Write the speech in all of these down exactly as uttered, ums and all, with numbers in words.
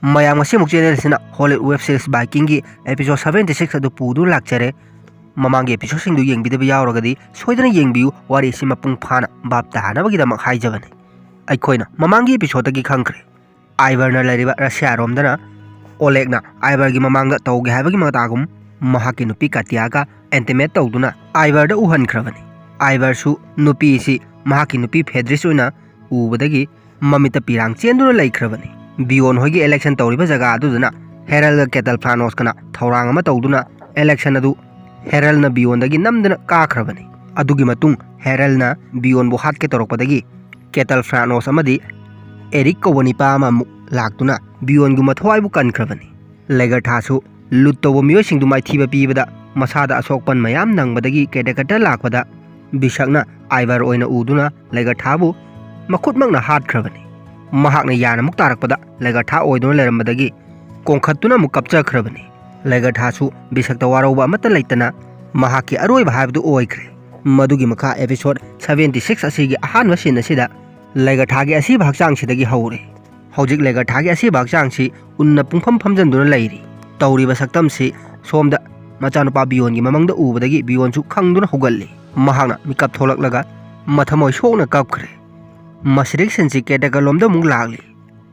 ꯃꯌꯥꯝ, ꯉꯁꯤꯃꯨꯛ ꯆꯦꯅꯦꯜ ꯑꯁꯤꯅ ꯍꯣꯂꯤꯋꯨꯗ ꯋꯦꯕ ꯁꯤꯔꯤꯁ ꯕꯥꯏꯀꯤꯡꯒꯤ ꯑꯦꯄꯤꯁꯣꯗ ꯁꯚꯦꯟꯇꯤ ꯁꯤꯛꯁ ꯑꯗꯨ ꯄꯨꯗꯨꯅ ꯂꯥꯛꯆꯔꯦ꯫ ꯃꯃꯥꯡꯒꯤ ꯑꯦꯄꯤꯁꯣꯗꯁꯤꯡꯗꯨ ꯌꯦꯡꯕꯤꯗꯕ ꯌꯥꯎꯔꯒꯗꯤ ꯁꯣꯏꯗꯅ ꯌꯦꯡꯕꯤꯌꯨ, ꯋꯥꯔꯤ ꯑꯁꯤ ꯃꯄꯨꯡ ꯐꯥꯅ ꯚꯥꯞ ꯇꯥꯅꯕꯒꯤꯗꯃꯛ ꯍꯥꯏꯖꯕꯅꯤ꯫ ꯑꯩꯈꯣꯏꯅ ꯃꯃꯥꯡꯒꯤ ꯑꯦꯄꯤꯁꯣꯗꯇꯒꯤ ꯈꯪꯈ꯭ꯔꯦ, ꯑꯥꯏꯚꯔꯅ ꯂꯩꯔꯤꯕ ꯔꯁꯤꯌꯥꯔꯣꯝꯗꯅ ꯑꯣꯂꯦꯒꯅ ꯑꯥꯏꯚꯔꯒꯤ ꯃꯃꯥꯡꯗ ꯇꯧꯒꯦ ꯍꯥꯏꯕꯒꯤ ꯃꯇꯥꯒꯨꯝ ꯃꯍꯥꯛꯀꯤ ꯅꯨꯄꯤ ꯀꯥꯇꯤꯌꯥꯒ ꯑꯦꯟꯇꯤꯃꯦꯠ ꯇꯧꯗꯨꯅ ꯑꯥꯏꯚꯔꯗ ꯎꯍꯟꯈ꯭ꯔꯕꯅꯤ꯫ ꯑꯥꯏꯚꯔꯁꯨ ꯅꯨꯄꯤ ꯑꯁꯤ ꯃꯍꯥꯛꯀꯤ ꯅꯨꯄꯤ ꯐꯦꯗ꯭ꯔꯤꯁ ꯑꯣꯏꯅ ꯎꯕꯗꯒꯤ ꯃꯃꯤꯠꯇ ꯄꯤꯔꯥꯡ ꯆꯦꯟꯗꯨꯅ ꯂꯩꯈ꯭ꯔꯕꯅꯤ꯫ ꯕꯤꯌꯣꯟ ꯍꯣꯏꯒꯤ ꯏꯂꯦꯛꯁꯟ ꯇꯧꯔꯤꯕ ꯖꯒꯥ ꯑꯗꯨꯗꯅ ꯍꯦꯔꯜꯒ ꯀꯦꯇꯜ ꯐ꯭ꯂꯥꯅꯣꯁꯀꯅ ꯊꯧꯔꯥꯡ ꯑꯃ ꯇꯧꯗꯨꯅ ꯏꯂꯦꯛꯁꯟ ꯑꯗꯨ ꯍꯦꯔꯜꯅ ꯕꯤꯌꯣꯟꯗꯒꯤ ꯅꯝꯗꯨꯅ ꯀꯥꯈ꯭ꯔꯕꯅꯤ꯫ ꯑꯗꯨꯒꯤ ꯃꯇꯨꯡ ꯍꯦꯔꯜꯅ ꯕꯤꯌꯣꯟꯕꯨ ꯍꯥꯠꯀꯦ ꯇꯧꯔꯛꯄꯗꯒꯤ ꯀꯦꯇꯜ ꯐ꯭ꯔꯥꯅꯣꯁ ꯑꯃꯗꯤ ꯑꯦꯔꯤꯛ ꯀꯧꯕ ꯅꯤꯄꯥ ꯑꯃ ꯑꯃꯨꯛ ꯂꯥꯛꯇꯨꯅ ꯕꯤꯌꯣꯟꯒꯤ ꯃꯊꯋꯥꯏꯕꯨ ꯀꯟꯈ꯭ꯔꯕꯅꯤ꯫ ꯂꯦꯒꯔꯊꯥꯁꯨ ꯂꯨꯠ ꯇꯧꯕ ꯃꯤꯑꯣꯏꯁꯤꯡꯗꯨ ꯃꯥꯏꯊꯤꯕ ꯄꯤꯕꯗ ꯃꯁꯥꯗ ꯑꯁꯣꯛꯄꯟ ꯃꯌꯥꯝ ꯅꯪꯕꯗꯒꯤ ꯀꯦꯗꯦꯀꯇ ꯂꯥꯛꯄꯗ ꯕꯤꯁꯛꯅ ꯑꯥꯏꯚꯔ ꯑꯣꯏꯅ ꯎꯗꯨꯅ ꯂꯦꯒꯔꯊꯥꯕꯨ ꯃꯈꯨꯠꯃꯛꯅ ꯍꯥꯠꯈ꯭ꯔꯕꯅꯤ꯫ ꯃꯍꯥꯛꯅ ꯌꯥꯅ ꯑꯃꯨꯛ ꯇꯥꯔꯛꯄꯗ ꯂꯦꯒꯔꯊꯥ ꯑꯣꯏꯗꯨꯅ ꯂꯩꯔꯝꯕꯗꯒꯤ ꯀꯣꯡꯈꯠꯇꯨꯅ ꯑꯃꯨꯛ ꯀꯞꯆꯈ꯭ꯔꯕꯅꯤ꯫ ꯂꯦꯒꯔꯊꯥꯁꯨ ꯕꯤꯁꯛꯇ ꯋꯥꯔꯧꯕ ꯑꯃꯠꯇ ꯂꯩꯇꯅ ꯃꯍꯥꯛꯀꯤ ꯑꯔꯣꯏꯕ ꯍꯥꯏꯕꯗꯨ ꯑꯣꯏꯈ꯭ꯔꯦ꯫ ꯃꯗꯨꯒꯤ ꯃꯈꯥ ꯑꯦꯄꯤꯁꯣꯗ ꯁꯚꯦꯟꯇꯤ ꯁꯤꯛꯁ ꯑꯁꯤꯒꯤ ꯑꯍꯥꯟꯕ ꯁꯤꯟ ꯑꯁꯤꯗ ꯂꯦꯒꯔꯊꯥꯒꯤ ꯑꯁꯤꯕ ꯍꯛꯆꯥꯡꯁꯤꯗꯒꯤ ꯍꯧꯔꯦ꯫ ꯍꯧꯖꯤꯛ ꯂꯦꯒꯔꯊꯥꯒꯤ ꯑꯁꯤꯕ ꯍꯛꯆꯥꯡꯁꯤ ꯎꯟꯅ ꯄꯨꯡꯐꯝ ꯐꯝꯖꯤꯟꯗꯨꯅ ꯂꯩꯔꯤ꯫ ꯇꯧꯔꯤꯕ ꯁꯛꯇꯝꯁꯤ ꯁꯣꯝꯗ ꯃꯆꯥꯅꯨꯄꯥ ꯕꯤꯌꯣꯟꯒꯤ ꯃꯃꯪꯗ ꯎꯕꯗꯒꯤ ꯕꯤꯌꯣꯟꯁꯨ ꯈꯪꯗꯨꯅ ꯍꯧꯒꯠꯂꯤ꯫ ꯃꯍꯥꯛꯅ ꯃꯤꯀꯞ ꯊꯣꯛꯂꯛꯂꯒ ꯃꯊꯃꯣꯏ ꯁꯣꯛꯅ ꯀꯞꯈ꯭ꯔꯦ꯫ ꯃꯁꯤꯗꯒꯤ ꯁꯤꯟꯁꯤ ꯀꯦꯗꯦꯀꯂꯣꯝꯗ ꯑꯃꯨꯛ ꯂꯥꯛꯂꯤ꯫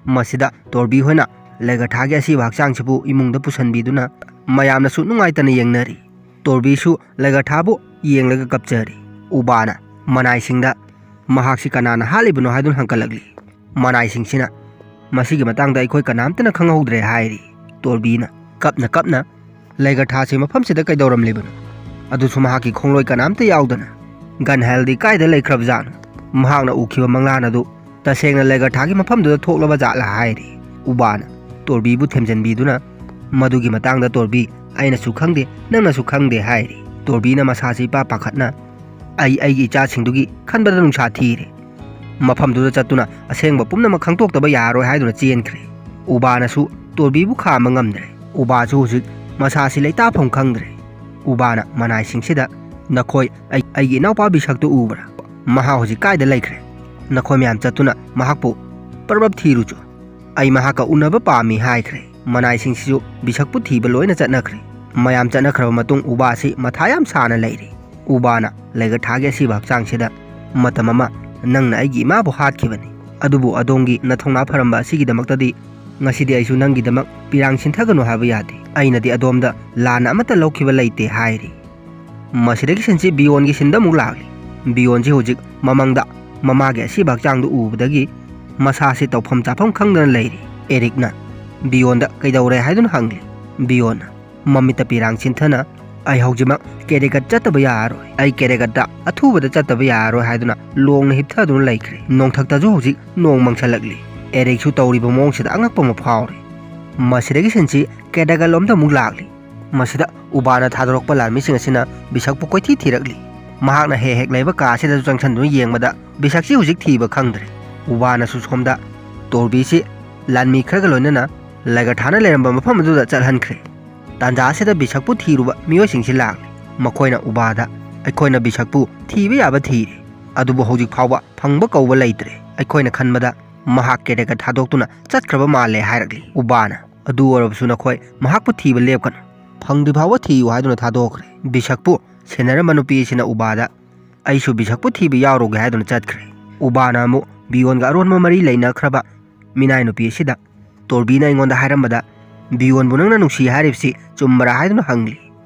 ꯃꯁꯤꯗ ꯇꯣꯔꯕꯤ ꯍꯣꯏꯅ ꯂꯦꯒꯔꯊꯥꯒꯤ ꯑꯁꯤꯕ ꯍꯛꯆꯥꯡꯁꯤꯕꯨ ꯏꯃꯨꯡꯗ ꯄꯨꯁꯤꯟꯕꯤꯗꯨꯅ ꯃꯌꯥꯝꯅꯁꯨ ꯅꯨꯡꯉꯥꯏꯇꯅ ꯌꯦꯡꯅꯔꯤ꯫ ꯇꯣꯔꯕꯤꯁꯨ ꯂꯦꯒꯔꯊꯥꯕꯨ ꯌꯦꯡꯂꯒ ꯀꯞꯆꯔꯤ꯫ ꯎꯕꯥꯅ ꯃꯅꯥꯏꯁꯤꯡꯗ ꯃꯍꯥꯛꯁꯤ ꯀꯅꯥꯅ ꯍꯥꯠꯂꯤꯕꯅꯣ ꯍꯥꯏꯗꯨꯅ ꯍꯪꯀꯠꯂꯛꯂꯤ꯫ ꯃꯅꯥꯏꯁꯤꯡꯁꯤꯅ ꯃꯁꯤꯒꯤ ꯃꯇꯥꯡꯗ ꯑꯩꯈꯣꯏ ꯀꯅꯥꯝꯇꯅ ꯈꯪꯍꯧꯗ꯭ꯔꯦ ꯍꯥꯏꯔꯤ꯫ ꯇꯣꯔꯕꯤꯅ ꯀꯞꯅ ꯀꯞꯅ ꯂꯦꯒꯔꯊꯥꯁꯤ ꯃꯐꯝꯁꯤꯗ ꯀꯩꯗꯧꯔꯝꯂꯤꯕꯅꯣ? ꯑꯗꯨꯁꯨ ꯃꯍꯥꯛꯀꯤ ꯈꯣꯡꯂꯣꯏ ꯀꯅꯥꯝꯇ ꯌꯥꯎꯗꯅ꯫ ꯒꯟꯍꯦꯜꯗꯤ ꯀꯥꯏꯗ ꯂꯩꯈ꯭ꯔꯕꯖꯥꯠꯅꯣ? ꯃꯍꯥꯛꯅ ꯎꯈꯤꯕ ꯃꯪꯂꯥꯟ ꯑꯗꯨ ꯇꯁꯦꯡꯅ ꯂꯦꯒꯔꯊꯥꯒꯤ ꯃꯐꯝꯗꯨꯗ ꯊꯣꯛꯂꯕ ꯖꯥꯠꯂ ꯍꯥꯏꯔꯤ꯫ ꯎꯕꯥꯅ ꯇꯣꯔꯕꯤꯕꯨ ꯊꯦꯝꯖꯤꯟꯕꯤꯗꯨꯅ ꯃꯗꯨꯒꯤ ꯃꯇꯥꯡꯗ ꯇꯣꯔꯕꯤ, ꯑꯩꯅꯁꯨ ꯈꯪꯗꯦ, ꯅꯪꯅꯁꯨ ꯈꯪꯗꯦ ꯍꯥꯏꯔꯤ꯫ ꯇꯣꯔꯕꯤꯅ ꯃꯁꯥꯁꯤ ꯏꯄꯥ ꯄꯥꯈꯠꯅ ꯑꯩ ꯑꯩꯒꯤ ꯏꯆꯥꯁꯤꯡꯗꯨꯒꯤ ꯈꯟꯕꯗ ꯅꯨꯡꯁꯥ ꯊꯤꯔꯦ꯫ ꯃꯐꯝꯗꯨꯗ ꯆꯠꯇꯨꯅ ꯑꯁꯦꯡꯕ ꯄꯨꯝꯅꯃꯛ ꯈꯪꯗꯣꯛꯇꯕ ꯌꯥꯔꯣꯏ ꯍꯥꯏꯗꯨꯅ ꯆꯦꯟꯈ꯭ꯔꯦ꯫ ꯎꯕꯥꯅꯁꯨ ꯇꯣꯔꯕꯤꯕꯨ ꯈꯥꯝꯕ ꯉꯝꯗ꯭ꯔꯦ꯫ ꯎꯕꯥꯁꯨ ꯍꯧꯖꯤꯛ ꯃꯁꯥꯁꯤ ꯂꯩꯇꯥꯐꯝ ꯈꯪꯗ꯭ꯔꯦ꯫ ꯎꯕꯥꯅ ꯃꯅꯥꯏꯁꯤꯡꯁꯤꯗ, "ꯅꯈꯣꯏ ꯑꯩ-, ꯑꯩꯒꯤ ꯏꯅꯥꯎꯄꯥ ꯕꯤꯁꯛꯇꯨ ꯎꯕ꯭ꯔꯥ? ꯃꯍꯥꯛ ꯍꯧꯖꯤꯛ ꯀꯥꯏꯗ ꯂꯩꯈ꯭ꯔꯦ? ꯅꯈꯣꯏ ꯃꯌꯥꯝ ꯆꯠꯇꯨꯅ ꯃꯍꯥꯛꯄꯨ ꯄꯔꯕꯞ ꯊꯤꯔꯨꯆꯣ꯫ "ꯑꯩ ꯃꯍꯥꯛꯀ ꯎꯅꯕ ꯄꯥꯝꯃꯤ" ꯍꯥꯏꯈ꯭ꯔꯦ꯫ ꯃꯅꯥꯏꯁꯤꯡꯁꯤꯁꯨ ꯕꯤꯁꯛꯄꯨ ꯊꯤꯕ ꯂꯣꯏꯅ ꯆꯠꯅꯈ꯭ꯔꯦ꯫ ꯃꯌꯥꯝ ꯆꯠꯅꯈ꯭ꯔꯕ ꯃꯇꯨꯡ ꯎꯕꯥꯁꯤ ꯃꯊꯥ ꯌꯥꯝ ꯁꯥꯅ ꯂꯩꯔꯦ꯫ ꯎꯕꯥꯅ ꯂꯩꯒꯊꯥꯒꯤ ꯑꯁꯤꯕ ꯍꯛꯆꯥꯡꯁꯤꯗ, "ꯃꯇꯝ ꯑꯃ ꯅꯪꯅ ꯑꯩꯒꯤ ꯏꯃꯥꯕꯨ ꯍꯥꯠꯈꯤꯕꯅꯤ, ꯑꯗꯨꯕꯨ ꯑꯗꯣꯝꯒꯤ ꯅꯊꯧꯅꯥ ꯐꯔꯝꯕ ꯑꯁꯤꯒꯤꯗꯃꯛꯇꯗꯤ ꯉꯁꯤꯗꯤ ꯑꯩꯁꯨ ꯅꯪꯒꯤꯗꯃꯛ ꯄꯤꯔꯥꯡ ꯁꯤꯟꯊꯒꯅꯨ ꯍꯥꯏꯕ ꯌꯥꯗꯦ꯫ ꯑꯩꯅꯗꯤ ꯑꯗꯣꯝꯗ ꯂꯥꯟꯅ ꯑꯃꯠꯇ ꯂꯧꯈꯤꯕ ꯂꯩꯇꯦ" ꯍꯥꯏꯔꯤ꯫ ꯃꯁꯤꯗꯒꯤ ꯁꯤꯟꯁꯤ ꯕꯤꯌꯣꯟꯒꯤ ꯁꯤꯟꯗ ꯑꯃꯨꯛ ꯂꯥꯛꯂꯤ꯫ ꯕꯤꯌꯣꯟꯁꯤ ꯍꯧꯖꯤꯛ ꯃꯃꯥꯡꯗ ꯃꯃꯥꯒꯤ ꯑꯁꯤꯕ ꯍꯛꯆꯥꯡꯗꯨ ꯎꯕꯗꯒꯤ ꯃꯁꯥꯁꯤ ꯇꯧꯐꯝ ꯆꯥꯐꯝ ꯈꯪꯗꯅ ꯂꯩꯔꯤ꯫ ꯑꯦꯔꯤꯛꯅ ꯕꯤꯌꯣꯟꯗ "ꯀꯩꯗꯧꯔꯦ?" ꯍꯥꯏꯗꯨꯅ ꯍꯪꯂꯤ꯫ ꯕꯤꯌꯣꯟꯅ ꯃꯃꯤꯠꯇ ꯄꯤꯔꯥꯡ ꯁꯤꯟꯊꯅ, "ꯑꯩ ꯍꯧꯖꯤꯛꯃꯛ ꯀꯦꯔꯦꯀꯠ ꯆꯠꯇꯕ ꯌꯥꯔꯔꯣꯏ꯫ ꯑꯩ ꯀꯦꯔꯦꯀꯠꯇ ꯑꯊꯨꯕꯗ ꯆꯠꯇꯕ ꯌꯥꯔꯔꯣꯏ" ꯍꯥꯏꯗꯨꯅ ꯂꯣꯡꯅ ꯍꯤꯞꯊꯗꯨꯅ ꯂꯩꯈ꯭ꯔꯦ꯫ ꯅꯣꯡꯊꯛꯇꯁꯨ ꯍꯧꯖꯤꯛ ꯅꯣꯡ ꯃꯪꯁꯜꯂꯛꯂꯤ꯫ ꯑꯦꯔꯤꯛꯁꯨ ꯇꯧꯔꯤꯕ ꯃꯑꯣꯡꯁꯤꯗ ꯑꯉꯛꯄ ꯑꯃ ꯐꯥꯎꯔꯦ꯫ ꯃꯁꯤꯗꯒꯤ ꯁꯤꯟꯁꯤ ꯀꯦꯔꯦꯀꯠꯂꯣꯝꯗ ꯑꯃꯨꯛ ꯂꯥꯛꯂꯤ꯫ ꯃꯁꯤꯗ ꯎꯕꯥꯅ ꯊꯥꯗꯣꯔꯛꯄ ꯂꯥꯟꯃꯤꯁꯤꯡ ꯑꯁꯤꯅ ꯕꯤꯁꯛꯄꯨ ꯀꯣꯏꯊꯤ ꯊꯤꯔꯛꯂꯤ꯫ ꯃꯍꯥꯛꯅ ꯍꯦꯛ ꯍꯦꯛ ꯂꯩꯕ ꯀꯥ ꯑꯁꯤꯗꯁꯨ ꯆꯪꯁꯤꯟꯗꯨꯅ ꯌꯦꯡꯕꯗ ꯕꯤꯁꯛꯁꯤ ꯍꯧꯖꯤꯛ ꯊꯤꯕ ꯈꯪꯗ꯭ꯔꯦ꯫ ꯎꯕꯥꯅꯁꯨ ꯁꯣꯝꯗ ꯇꯣꯔꯕꯤꯁꯤ ꯂꯥꯟꯃꯤ ꯈꯔꯒ ꯂꯣꯏꯅꯅ ꯂꯩꯒꯊꯥꯅ ꯂꯩꯔꯝꯕ ꯃꯐꯝ ꯑꯗꯨꯗ ꯆꯠꯍꯟꯈ꯭ꯔꯦ꯫ ꯇꯥꯟꯖꯥ ꯑꯁꯤꯗ ꯕꯤꯁꯛꯄꯨ ꯊꯤꯔꯨꯕ ꯃꯤꯑꯣꯏꯁꯤꯡꯁꯤ ꯂꯥꯛꯂꯤ꯫ ꯃꯈꯣꯏꯅ ꯎꯕꯥꯗ, "ꯑꯩꯈꯣꯏꯅ ꯕꯤꯁꯛꯄꯨ ꯊꯤꯕ ꯌꯥꯕ ꯊꯤꯔꯦ, ꯑꯗꯨꯕꯨ ꯍꯧꯖꯤꯛ ꯐꯥꯎꯕ ꯐꯪꯕ ꯀꯧꯕ ꯂꯩꯇ꯭ꯔꯦ꯫ ꯑꯩꯈꯣꯏꯅ ꯈꯟꯕꯗ ꯃꯍꯥꯛ ꯀꯦꯔꯦꯀꯠ ꯊꯥꯗꯣꯛꯇꯨꯅ ꯆꯠꯈ꯭ꯔꯕ ꯃꯥꯜꯂꯦ" ꯍꯥꯏꯔꯛꯂꯤ꯫ ꯎꯕꯥꯅ, "ꯑꯗꯨ ꯑꯣꯏꯔꯕꯁꯨ ꯅꯈꯣꯏ ꯃꯍꯥꯛꯄꯨ ꯊꯤꯕ ꯂꯦꯞꯀꯅꯨ꯫ ꯐꯪꯗ꯭ꯔꯤ ꯐꯥꯎꯕ ꯊꯤꯌꯨ" ꯍꯥꯏꯗꯨꯅ ꯊꯥꯗꯣꯛꯈ꯭ꯔꯦ꯫ ꯕꯤꯁꯛꯄꯨ ꯁꯦꯟꯅꯔꯝꯕ ꯅꯨꯄꯤ ꯑꯁꯤꯅ ꯎꯕꯥꯗ, "ꯑꯩꯁꯨ ꯕꯤꯁꯛꯄꯨ ꯊꯤꯕ ꯌꯥꯎꯔꯨꯒꯦ" ꯍꯥꯏꯗꯨꯅ ꯆꯠꯈ꯭ꯔꯦ꯫ ꯎꯕꯥꯅ ꯑꯃꯨꯛ ꯕꯤꯌꯣꯟꯒ ꯑꯔꯣꯟꯕ ꯃꯔꯤ ꯂꯩꯅꯈ꯭ꯔꯕ ꯃꯤꯅꯥꯏ ꯅꯨꯄꯤ ꯑꯁꯤꯗ, "ꯇꯣꯔꯕꯤꯅ ꯑꯩꯉꯣꯟꯗ ꯍꯥꯏꯔꯝꯕꯗ ꯕꯤꯌꯣꯟꯕꯨ ꯅꯪꯅ ꯅꯨꯡꯁꯤ ꯍꯥꯏꯔꯤꯕꯁꯤ ꯆꯨꯝꯕꯔꯥ?" ꯍꯥꯏꯗꯨꯅ ꯍꯪꯂꯤ꯫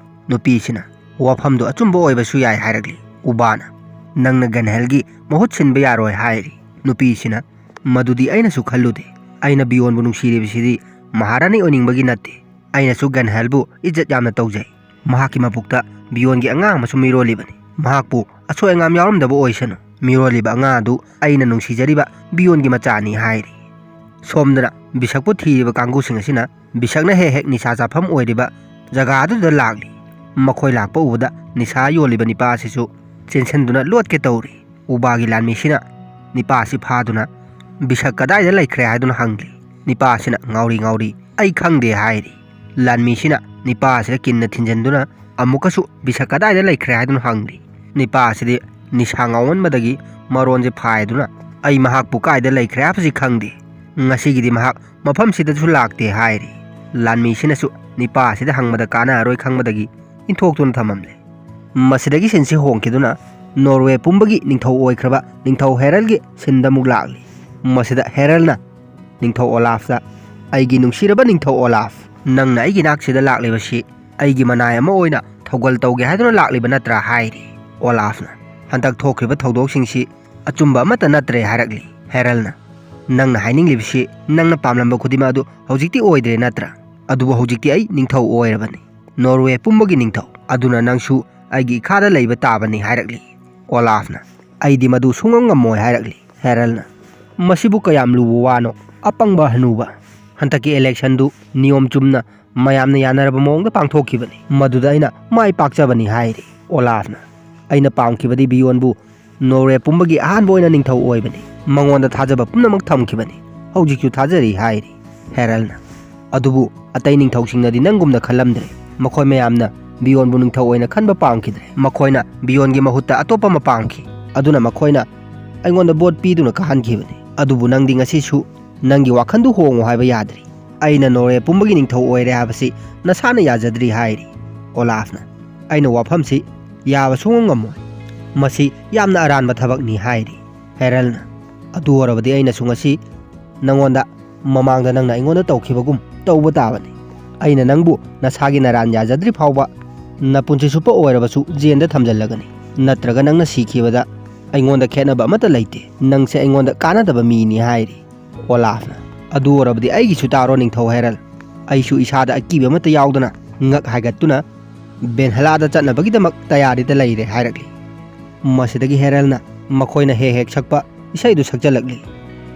ꯅꯨꯄꯤꯁꯤꯅ, "ꯋꯥꯐꯝꯗꯨ ꯑꯆꯨꯝꯕ ꯑꯣꯏꯕꯁꯨ ꯌꯥꯏ" ꯍꯥꯏꯔꯛꯂꯤ꯫ ꯎꯕꯥꯅ, "ꯅꯪꯅ ꯒꯟꯍꯦꯜꯒꯤ ꯃꯍꯨꯠ ꯁꯤꯟꯕ ꯌꯥꯔꯣꯏ" ꯍꯥꯏꯔꯤ꯫ ꯅꯨꯄꯤꯁꯤꯅ, "ꯃꯗꯨꯗꯤ ꯑꯩꯅꯁꯨ ꯈꯜꯂꯨꯗꯦ꯫ ꯑꯩꯅ ꯕꯤꯌꯣꯟꯕꯨ ꯅꯨꯡꯁꯤꯔꯤꯕꯁꯤꯗꯤ ꯃꯍꯥꯔꯥꯅꯤ ꯑꯣꯏꯅꯤꯡꯕꯒꯤ ꯅꯠꯇꯦ꯫ ꯑꯩꯅꯁꯨ ꯒꯟꯍꯦꯜꯕꯨ ꯏꯖꯠ ꯌꯥꯝꯅ ꯇꯧꯖꯩ꯫ ꯃꯍꯥꯛꯀꯤ ꯃꯄꯨꯛꯇ ꯕꯤꯌꯣꯟꯒꯤ ꯑꯉꯥꯡ ꯑꯃꯁꯨ ꯃꯤꯔꯣꯜꯂꯤꯕꯅꯤ꯫ ꯃꯍꯥꯛꯄꯨ ꯑꯁꯣꯏ ꯑꯉꯥꯝ ꯌꯥꯎꯔꯝꯗꯕ ꯑꯣꯏꯁꯅꯨ꯫ ꯃꯤꯔꯣꯜꯂꯤꯕ ꯑꯉꯥꯡ ꯑꯗꯨ ꯑꯩꯅ ꯅꯨꯡꯁꯤꯖꯔꯤꯕ ꯕꯤꯌꯣꯟꯒꯤ ꯃꯆꯥꯅꯤ" ꯍꯥꯏꯔꯤ꯫ ꯁꯣꯝꯗꯅ ꯕꯤꯁꯛꯄꯨ ꯊꯤꯔꯤꯕ ꯀꯥꯡꯕꯨꯁꯤꯡ ꯑꯁꯤꯅ ꯕꯤꯁꯛꯅ ꯍꯦꯛ ꯍꯦꯛ ꯅꯤꯁꯥ ꯆꯥꯐꯝ ꯑꯣꯏꯔꯤꯕ ꯖꯒꯥ ꯑꯗꯨꯗ ꯂꯥꯛꯂꯤ꯫ ꯃꯈꯣꯏ ꯂꯥꯛꯄ ꯎꯕꯗ ꯅꯤꯁꯥ ꯌꯣꯜꯂꯤꯕ ꯅꯤꯄꯥ ꯑꯁꯤꯁꯨ ꯆꯦꯟꯁꯤꯟꯗꯨꯅ ꯂꯣꯠꯀꯦ ꯇꯧꯔꯤ꯫ ꯎꯕꯥꯒꯤ ꯂꯥꯟꯃꯤꯁꯤꯅ ꯅꯤꯄꯥ ꯑꯁꯤ ꯐꯥꯗꯨꯅ, "ꯕꯤꯁꯛ ꯀꯗꯥꯏꯗ ꯂꯩꯈ꯭ꯔꯦ?" ꯍꯥꯏꯗꯨꯅ ꯍꯪꯂꯤ꯫ ꯅꯤꯄꯥ ꯑꯁꯤꯅ ꯉꯥꯎꯔꯤ ꯉꯥꯎꯔꯤ, "ꯑꯩ ꯈꯪꯗꯦ" ꯍꯥꯏꯔꯤ꯫ ꯂꯥꯟꯃꯤꯁꯤꯅ ꯅꯤꯄꯥ ꯑꯁꯤꯗ ꯀꯤꯟꯅ ꯊꯤꯟꯖꯤꯟꯗꯨꯅ ꯑꯃꯨꯛꯀꯁꯨ "ꯕꯤꯁꯛ ꯀꯗꯥꯏꯗ ꯂꯩꯈ꯭ꯔꯦ?" ꯍꯥꯏꯗꯨꯅ ꯍꯪꯂꯤ꯫ ꯅꯤꯄꯥ ꯑꯁꯤꯗꯤ ꯅꯤꯁꯥ ꯉꯥꯎꯃꯟꯕꯗꯒꯤ ꯃꯔꯣꯟꯁꯦ ꯐꯥꯏꯗꯨꯅ, "ꯑꯩ ꯃꯍꯥꯛꯄꯨ ꯀꯥꯏꯗ ꯂꯩꯈ꯭ꯔꯦ ꯍꯥꯏꯕꯁꯤ ꯈꯪꯗꯦ꯫ ꯉꯁꯤꯒꯤꯗꯤ ꯃꯍꯥꯛ ꯃꯐꯝꯁꯤꯗꯁꯨ ꯂꯥꯛꯇꯦ ꯍꯥꯏꯔꯤ꯫ ꯂꯥꯟꯃꯤꯁꯤꯅꯁꯨ ꯅꯤꯄꯥ ꯑꯁꯤꯗ ꯍꯪꯕꯗ ꯀꯥꯟꯅꯔꯣꯏ ꯈꯪꯕꯗꯒꯤ ꯏꯟꯊꯣꯛꯇꯨꯅ ꯊꯝꯃꯝꯂꯦ꯫ ꯃꯁꯤꯗꯒꯤ ꯁꯤꯟꯁꯤ ꯍꯣꯡꯈꯤꯗꯨꯅ ꯅꯣꯔꯋꯦ ꯄꯨꯝꯕꯒꯤ ꯅꯤꯡꯊꯧ ꯑꯣꯏꯈ꯭ꯔꯕ ꯅꯤꯡꯊꯧ ꯍꯦꯔꯜꯒꯤ ꯁꯤꯟꯗ ꯑꯃꯨꯛ ꯂꯥꯛꯂꯤ꯫ ꯃꯁꯤꯗ ꯍꯦꯔꯜꯅ ꯅꯤꯡꯊꯧ ꯑꯣꯂꯥꯐꯇ, "ꯑꯩꯒꯤ ꯅꯨꯡꯁꯤꯔꯕ ꯅꯤꯡꯊꯧ ꯑꯣꯂꯥꯐ, ꯅꯪꯅ ꯑꯩꯒꯤ ꯅꯥꯛꯁꯤꯗ ꯂꯥꯛꯂꯤꯕꯁꯤ ꯑꯩꯒꯤ ꯃꯅꯥꯏ ꯑꯃ ꯑꯣꯏꯅ ꯊꯧꯒꯜ ꯇꯧꯒꯦ ꯍꯥꯏꯗꯨꯅ ꯂꯥꯛꯂꯤꯕ ꯅꯠꯇ꯭ꯔꯥ?" ꯍꯥꯏꯔꯤ꯫ ꯑꯣꯂꯥꯐꯅ, "ꯍꯟꯗꯛ ꯊꯣꯛꯈ꯭ꯔꯤꯕ ꯊꯧꯗꯣꯛꯁꯤꯡꯁꯤ ꯑꯆꯨꯝꯕ ꯑꯃꯠꯇ ꯅꯠꯇ꯭ꯔꯦ" ꯍꯥꯏꯔꯛꯂꯤ꯫ ꯍꯦꯔꯜꯅ, "ꯅꯪꯅ ꯍꯥꯏꯅꯤꯡꯂꯤꯕꯁꯤ ꯅꯪꯅ ꯄꯥꯝꯂꯝꯕ ꯈꯨꯗꯤꯡꯃꯛ ꯑꯗꯨ ꯍꯧꯖꯤꯛꯇꯤ ꯑꯣꯏꯗ꯭ꯔꯦ ꯅꯠꯇ꯭ꯔꯥ? ꯑꯗꯨꯕꯨ ꯍꯧꯖꯤꯛꯇꯤ ꯑꯩ ꯅꯤꯡꯊꯧ ꯑꯣꯏꯔꯕꯅꯤ, ꯅꯣꯔꯋꯦ ꯄꯨꯝꯕꯒꯤ ꯅꯤꯡꯊꯧ, ꯑꯗꯨꯅ ꯅꯪꯁꯨ ꯑꯩꯒꯤ ꯏꯈꯥꯗ ꯂꯩꯕ ꯇꯥꯕꯅꯤ" ꯍꯥꯏꯔꯛꯂꯤ꯫ ꯑꯣꯂꯥꯐꯅ, "ꯑꯩꯗꯤ ꯃꯗꯨ ꯁꯨꯡꯉꯝ ꯉꯝꯃꯣꯏ" ꯍꯥꯏꯔꯛꯂꯤ꯫ ꯍꯦꯔꯜꯅ, "ꯃꯁꯤꯕꯨ ꯀꯌꯥꯝ ꯂꯨꯕ ꯋꯥꯅꯣ, ꯑꯄꯪꯕ ꯍꯅꯨꯕ꯫ ꯍꯟꯗꯛꯀꯤ ꯏꯂꯦꯛꯁꯟꯗꯨ ꯅꯤꯌꯣꯝ ꯆꯨꯝꯅ ꯃꯌꯥꯝꯅ ꯌꯥꯅꯔꯕ ꯃꯑꯣꯡꯗ ꯄꯥꯡꯊꯣꯛꯈꯤꯕꯅꯤ, ꯃꯗꯨꯗ ꯑꯩꯅ ꯃꯥꯏ ꯄꯥꯛꯆꯕꯅꯤ" ꯍꯥꯏꯔꯤ꯫ ꯑꯣꯂꯥꯐꯅ, "ꯑꯩꯅ ꯄꯥꯝꯈꯤꯕꯗꯤ ꯕꯤꯌꯣꯟꯕꯨ ꯅꯣꯔꯋꯦ ꯄꯨꯝꯕꯒꯤ ꯑꯍꯥꯟꯕ ꯑꯣꯏꯅ ꯅꯤꯡꯊꯧ ꯑꯣꯏꯕꯅꯤ, ꯃꯉꯣꯟꯗ ꯊꯥꯖꯕ ꯄꯨꯝꯅꯃꯛ ꯊꯝꯈꯤꯕꯅꯤ, ꯍꯧꯖꯤꯛꯁꯨ ꯊꯥꯖꯔꯤ" ꯍꯥꯏꯔꯤ꯫ ꯍꯦꯔꯜꯅ, "ꯑꯗꯨꯕꯨ ꯑꯇꯩ ꯅꯤꯡꯊꯧꯁꯤꯡꯅꯗꯤ ꯅꯪꯒꯨꯝꯅ ꯈꯜꯂꯝꯗ꯭ꯔꯦ꯫ ꯃꯈꯣꯏ ꯃꯌꯥꯝꯅ ꯕꯤꯌꯣꯟꯕꯨ ꯅꯤꯡꯊꯧ ꯑꯣꯏꯅ ꯈꯟꯕ ꯄꯥꯝꯈꯤꯗ꯭ꯔꯦ꯫ ꯃꯈꯣꯏꯅ ꯕꯤꯌꯣꯟꯒꯤ ꯃꯍꯨꯠꯇ ꯑꯇꯣꯞꯄ ꯑꯃ ꯄꯥꯝꯈꯤ꯫ ꯑꯗꯨꯅ ꯃꯈꯣꯏꯅ ꯑꯩꯉꯣꯟꯗ ꯚꯣꯠ ꯄꯤꯗꯨꯅ ꯀꯥꯍꯟꯈꯤꯕꯅꯤ꯫ ꯑꯗꯨꯕꯨ ꯅꯪꯗꯤ ꯉꯁꯤꯁꯨ ꯅꯪꯒꯤ ꯋꯥꯈꯜꯗꯨ ꯍꯣꯡꯉꯨ ꯍꯥꯏꯕ ꯌꯥꯗ꯭ꯔꯤ꯫ ꯑꯩꯅ ꯅꯣꯔꯋꯦ ꯄꯨꯝꯕꯒꯤ ꯅꯤꯡꯊꯧ ꯑꯣꯏꯔꯦ ꯍꯥꯏꯕꯁꯤ ꯅꯁꯥꯅ ꯌꯥꯖꯗ꯭ꯔꯤ" ꯍꯥꯏꯔꯤ꯫ ꯑꯣꯂꯥꯐꯅ, "ꯑꯩꯅ ꯋꯥꯐꯝꯁꯤ ꯌꯥꯕ ꯁꯨꯡꯉꯝ ꯉꯝꯃꯣꯏ꯫ ꯃꯁꯤ ꯌꯥꯝꯅ ꯑꯔꯥꯟꯕ ꯊꯕꯛꯅꯤ" ꯍꯥꯏꯔꯤ꯫ ꯍꯦꯔꯜꯅ, "ꯑꯗꯨ ꯑꯣꯏꯔꯕꯗꯤ ꯑꯩꯅꯁꯨ ꯉꯁꯤ ꯅꯉꯣꯟꯗ, ꯃꯃꯥꯡꯗ ꯅꯪꯅ ꯑꯩꯉꯣꯟꯗ ꯇꯧꯈꯤꯕꯒꯨꯝ ꯇꯧꯕ ꯇꯥꯕꯅꯤ꯫ ꯑꯩꯅ ꯅꯪꯕꯨ ꯅꯁꯥꯒꯤ ꯅꯔꯥꯟ ꯌꯥꯖꯗ꯭ꯔꯤ ꯐꯥꯎꯕ ꯅꯄꯨꯟꯁꯤ ꯆꯨꯞꯄ ꯑꯣꯏꯔꯕꯁꯨ ꯖꯦꯟꯗ ꯊꯝꯖꯤꯜꯂꯒꯅꯤ꯫ ꯅꯠꯇ꯭ꯔꯒ ꯅꯪꯅ ꯁꯤꯈꯤꯕꯗ ꯑꯩꯉꯣꯟꯗ ꯈꯦꯠꯅꯕ ꯑꯃꯠꯇ ꯂꯩꯇꯦ꯫ ꯅꯪꯁꯦ ꯑꯩꯉꯣꯟꯗ ꯀꯥꯟꯅꯗꯕ ꯃꯤꯅꯤ" ꯍꯥꯏꯔꯤ꯫ ꯑꯣꯂꯥꯐꯅ, "ꯑꯗꯨ ꯑꯣꯏꯔꯕꯗꯤ ꯑꯩꯒꯤꯁꯨ ꯇꯥꯔꯣ ꯅꯤꯡꯊꯧ ꯍꯦꯔꯜ꯫ ꯑꯩꯁꯨ ꯏꯁꯥꯗ ꯑꯀꯤꯕ ꯑꯃꯠꯇ ꯌꯥꯎꯗꯅ ꯉꯛ ꯍꯥꯏꯒꯠꯇꯨꯅ ꯕꯦꯟꯍꯂꯥꯗ ꯆꯠꯅꯕꯒꯤꯗꯃꯛ ꯇꯌꯥꯔꯤꯗ ꯂꯩꯔꯦ" ꯍꯥꯏꯔꯛꯂꯤ꯫ ꯃꯁꯤꯗꯒꯤ ꯍꯦꯔꯜꯅ ꯃꯈꯣꯏꯅ ꯍꯦꯛ ꯍꯦꯛ ꯁꯛꯄ ꯏꯁꯩꯗꯨ ꯁꯛꯆꯜꯂꯛꯂꯤ꯫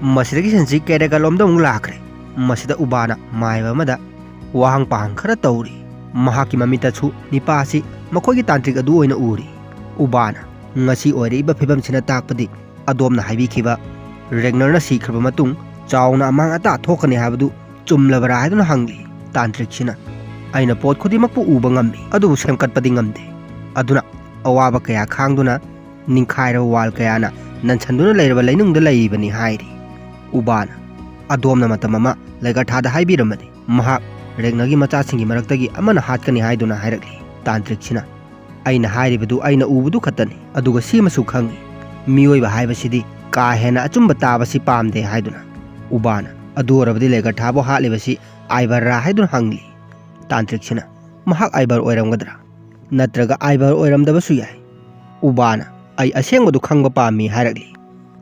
ꯃꯁꯤꯗꯒꯤ ꯁꯤꯟꯁꯤ ꯀꯦꯔꯦꯒꯜꯂꯣꯝꯗ ꯑꯃꯨꯛ ꯂꯥꯛꯈ꯭ꯔꯦ꯫ ꯃꯁꯤꯗ ꯎꯕꯥꯅ ꯃꯥꯏꯕ ꯑꯃꯗ ꯋꯥꯍꯪ ꯄꯥꯍꯪ ꯈꯔ ꯇꯧꯔꯤ꯫ ꯃꯍꯥꯛꯀꯤ ꯃꯃꯤꯠꯇꯁꯨ ꯅꯤꯄꯥ ꯑꯁꯤ ꯃꯈꯣꯏꯒꯤ ꯇꯥꯟꯇ꯭ꯔꯤꯛ ꯑꯗꯨ ꯑꯣꯏꯅ ꯎꯔꯤ꯫ ꯎꯕꯥꯅ, "ꯉꯁꯤ ꯑꯣꯏꯔꯛꯏꯕ ꯐꯤꯕꯝꯁꯤꯅ ꯇꯥꯛꯄꯗꯤ ꯑꯗꯣꯝꯅ ꯍꯥꯏꯕꯤꯈꯤꯕ ꯔꯦꯒꯅꯔꯅ ꯁꯤꯈ꯭ꯔꯕ ꯃꯇꯨꯡ ꯆꯥꯎꯅ ꯑꯃꯥꯡ ꯑꯇꯥ ꯊꯣꯛꯀꯅꯤ ꯍꯥꯏꯕꯗꯨ ꯆꯨꯝꯂꯕꯔꯥ?" ꯍꯥꯏꯗꯨꯅ ꯍꯪꯂꯤ꯫ ꯇꯥꯟꯇ꯭ꯔꯤꯛꯁꯤꯅ, "ꯑꯩꯅ ꯄꯣꯠ ꯈꯨꯗꯤꯡꯃꯛꯄꯨ ꯎꯕ ꯉꯝꯃꯤ, ꯑꯗꯨꯕꯨ ꯁꯦꯝꯒꯠꯄꯗꯤ ꯉꯝꯗꯦ꯫ ꯑꯗꯨꯅ ꯑꯋꯥꯕ ꯀꯌꯥ ꯈꯥꯡꯗꯨꯅ ꯅꯤꯡꯈꯥꯏꯔꯕ ꯋꯥꯜ ꯀꯌꯥꯅ ꯅꯟꯁꯟꯗꯨꯅ ꯂꯩꯔꯕ ꯂꯩꯅꯨꯡꯗ ꯂꯩꯔꯤꯕꯅꯤ" ꯍꯥꯏꯔꯤ꯫ ꯎꯕꯥꯅ, ꯑꯗꯣꯝꯅ ꯃꯇꯝ ꯑꯃ ꯂꯩꯒꯔꯊꯥꯗ ꯍꯥꯏꯕꯤꯔꯝꯕꯅꯤ, ꯃꯍꯥꯛ ꯔꯦꯒꯅꯒꯤ ꯃꯆꯥꯁꯤꯡꯒꯤ ꯃꯔꯛꯇꯒꯤ ꯑꯃꯅ ꯍꯥꯠꯀꯅꯤ ꯍꯥꯏꯗꯨꯅ ꯍꯥꯏꯔꯛꯂꯤ꯫ ꯇꯥꯟꯇ꯭ꯔꯤꯛꯁꯤꯅ, "ꯑꯩꯅ ꯍꯥꯏꯔꯤꯕꯗꯨ ꯑꯩꯅ ꯎꯕꯗꯨ ꯈꯛꯇꯅꯤ, ꯑꯗꯨꯒ ꯁꯤꯃꯁꯨ ꯈꯪꯏ, ꯃꯤꯑꯣꯏꯕ ꯍꯥꯏꯕꯁꯤꯗꯤ ꯀꯥ ꯍꯦꯟꯅ ꯑꯆꯨꯝꯕ ꯇꯥꯕꯁꯤ ꯄꯥꯝꯗꯦ" ꯍꯥꯏꯗꯨꯅ꯫ ꯎꯕꯥꯅ, "ꯑꯗꯨ ꯑꯣꯏꯔꯕꯗꯤ ꯂꯩꯒꯔꯊꯥꯕꯨ ꯍꯥꯠꯂꯤꯕꯁꯤ ꯑꯥꯏꯕꯔꯔꯥ?" ꯍꯥꯏꯗꯨꯅ ꯍꯪꯂꯤ꯫ ꯇꯥꯟꯇ꯭ꯔꯤꯛꯁꯤꯅ, "ꯃꯍꯥꯛ ꯑꯥꯏꯕꯔ ꯑꯣꯏꯔꯝꯒꯗ꯭ꯔꯥ? ꯅꯠꯇ꯭ꯔꯒ ꯑꯥꯏꯕꯔ ꯑꯣꯏꯔꯝꯗꯕꯁꯨ ꯌꯥꯏ꯫" ꯎꯕꯥꯅ, "ꯑꯩ ꯑꯁꯦꯡꯕꯗꯨ ꯈꯪꯕ ꯄꯥꯝꯃꯤ" ꯍꯥꯏꯔꯛꯂꯤ꯫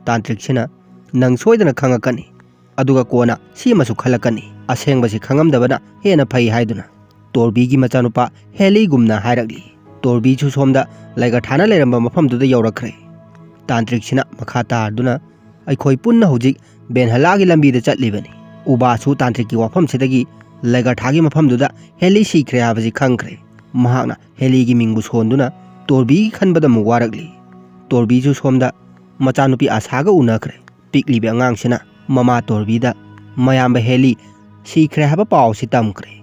ꯇꯥꯟꯇ꯭ꯔꯤꯛꯁꯤꯅ, "ꯅꯪ ꯁꯣꯏꯗꯅ ꯈꯪꯉꯛꯀꯅꯤ, ꯑꯗꯨꯒ ꯀꯣꯟꯅ ꯁꯤ ꯑꯃꯁꯨ ꯈꯜꯂꯛꯀꯅꯤ, ꯑꯁꯦꯡꯕꯁꯤ ꯈꯪꯉꯝꯗꯕꯅ ꯍꯦꯟꯅ ꯐꯩ" ꯍꯥꯏꯗꯨꯅ ꯇꯣꯔꯕꯤꯒꯤ ꯃꯆꯥꯅꯨꯄꯥ ꯍꯦꯂꯤꯒꯨꯝꯅ ꯍꯥꯏꯔꯛꯂꯤ꯫ ꯇꯣꯔꯕꯤꯁꯨ ꯁꯣꯝꯗ ꯂꯩꯒꯔꯊꯥꯅ ꯂꯩꯔꯝꯕ ꯃꯐꯝꯗꯨꯗ ꯌꯧꯔꯛꯈ꯭ꯔꯦ꯫ ꯇꯥꯟꯇ꯭ꯔꯤꯛꯁꯤꯅ ꯃꯈꯥ ꯇꯥꯔꯗꯨꯅ, "ꯑꯩꯈꯣꯏ ꯄꯨꯟꯅ ꯍꯧꯖꯤꯛ ꯕꯦꯟꯍꯂꯥꯒꯤ ꯂꯝꯕꯤꯗ ꯆꯠꯂꯤꯕꯅꯤ꯫ ꯎꯕꯥꯁꯨ ꯇꯥꯟꯇ꯭ꯔꯤꯛꯀꯤ ꯋꯥꯐꯝꯁꯤꯗꯒꯤ ꯂꯩꯒꯔꯊꯥꯒꯤ ꯃꯐꯝꯗꯨꯗ ꯍꯦꯂꯤ ꯁꯤꯈ꯭ꯔꯦ ꯍꯥꯏꯕꯁꯤ ꯈꯪꯈ꯭ꯔꯦ꯫ ꯃꯍꯥꯛꯅ ꯍꯦꯂꯤꯒꯤ ꯃꯤꯡꯕꯨ ꯁꯣꯟꯗꯨꯅ ꯇꯣꯔꯕꯤꯒꯤ ꯈꯟꯕꯗ ꯑꯃꯨꯛ ꯋꯥꯔꯛꯂꯤ꯫ ꯇꯣꯔꯕꯤꯁꯨ ꯁꯣꯝꯗ ꯃꯆꯥꯅꯨꯄꯤ ꯑꯁꯥꯒ ꯎꯅꯈ꯭ꯔꯦ꯫ ꯄꯤꯛꯂꯤꯕꯤ ꯑꯉꯥꯡꯁꯤꯅ ꯃꯃꯥ ꯇꯣꯔꯕꯤꯗ ꯃꯌꯥꯝꯕ ꯍꯦꯂꯤ ꯁꯤꯈ꯭ꯔꯦ ꯍꯥꯏꯕ ꯄꯥꯎ ꯑꯁꯤ ꯇꯝꯈ꯭ꯔꯦ꯫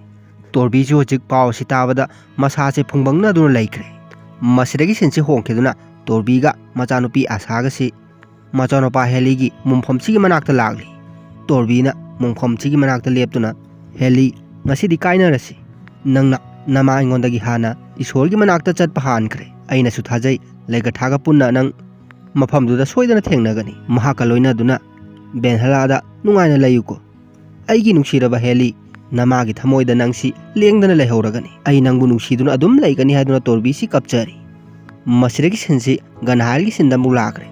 ꯇꯣꯔꯕꯤꯁꯨ ꯍꯧꯖꯤꯛ ꯄꯥꯎ ꯑꯁꯤ ꯇꯥꯕꯗ ꯃꯁꯥꯁꯦ ꯐꯨꯡꯕꯪꯅꯗꯨꯅ ꯂꯩꯈ꯭ꯔꯦ꯫ ꯃꯁꯤꯗꯒꯤ ꯁꯤꯟꯁꯤ ꯍꯣꯡꯈꯤꯗꯨꯅ ꯇꯣꯔꯕꯤꯒ ꯃꯆꯥꯅꯨꯄꯤ ꯑꯁꯥꯒꯁꯤ ꯃꯆꯥꯅꯨꯄꯥ ꯍꯦꯂꯤꯒꯤ ꯃꯨꯡꯐꯝꯁꯤꯒꯤ ꯃꯅꯥꯛꯇ ꯂꯥꯛꯂꯤ꯫ ꯇꯣꯔꯕꯤꯅ ꯃꯨꯡꯐꯝꯁꯤꯒꯤ ꯃꯅꯥꯛꯇ ꯂꯦꯞꯇꯨꯅ, "ꯍꯦꯂꯤ, ꯉꯁꯤꯗꯤ ꯀꯥꯏꯅꯔꯁꯤ꯫ ꯅꯪꯅ ꯅꯃꯥ ꯑꯩꯉꯣꯟꯗꯒꯤ ꯍꯥꯟꯅ ꯏꯁꯣꯔꯒꯤ ꯃꯅꯥꯛꯇ ꯆꯠꯄ ꯍꯥꯟꯈ꯭ꯔꯦ꯫ ꯑꯩꯅꯁꯨ ꯊꯥꯖꯩ, ꯂꯩꯒꯊꯥꯒ ꯄꯨꯟꯅ ꯅꯪ ꯃꯐꯝꯗꯨꯗ ꯁꯣꯏꯗꯅ ꯊꯦꯡꯅꯒꯅꯤ꯫ ꯃꯍꯥꯛꯀ ꯂꯣꯏꯅꯗꯨꯅ ꯕꯦꯟꯍꯂꯥꯗ ꯅꯨꯡꯉꯥꯏꯅ ꯂꯩꯌꯨꯀꯣ꯫ ꯑꯩꯒꯤ ꯅꯨꯡꯁꯤꯔꯕ ꯍꯦꯂꯤ, ꯅꯃꯥꯒꯤ ꯊꯃꯣꯏꯗ ꯅꯪꯁꯤ ꯂꯦꯡꯗꯅ ꯂꯩꯍꯧꯔꯒꯅꯤ꯫ ꯑꯩ ꯅꯪꯕꯨ ꯅꯨꯡꯁꯤꯗꯨꯅ ꯑꯗꯨꯝ ꯂꯩꯒꯅꯤ" ꯍꯥꯏꯗꯨꯅ ꯇꯣꯔꯕꯤꯁꯤ ꯀꯞꯆꯔꯤ꯫ ꯃꯁꯤꯗꯒꯤ ꯁꯤꯟꯁꯤ ꯒꯟꯍꯥꯏꯜꯒꯤ ꯁꯤꯟꯗ ꯑꯃꯨꯛ ꯂꯥꯛꯈ꯭ꯔꯦ꯫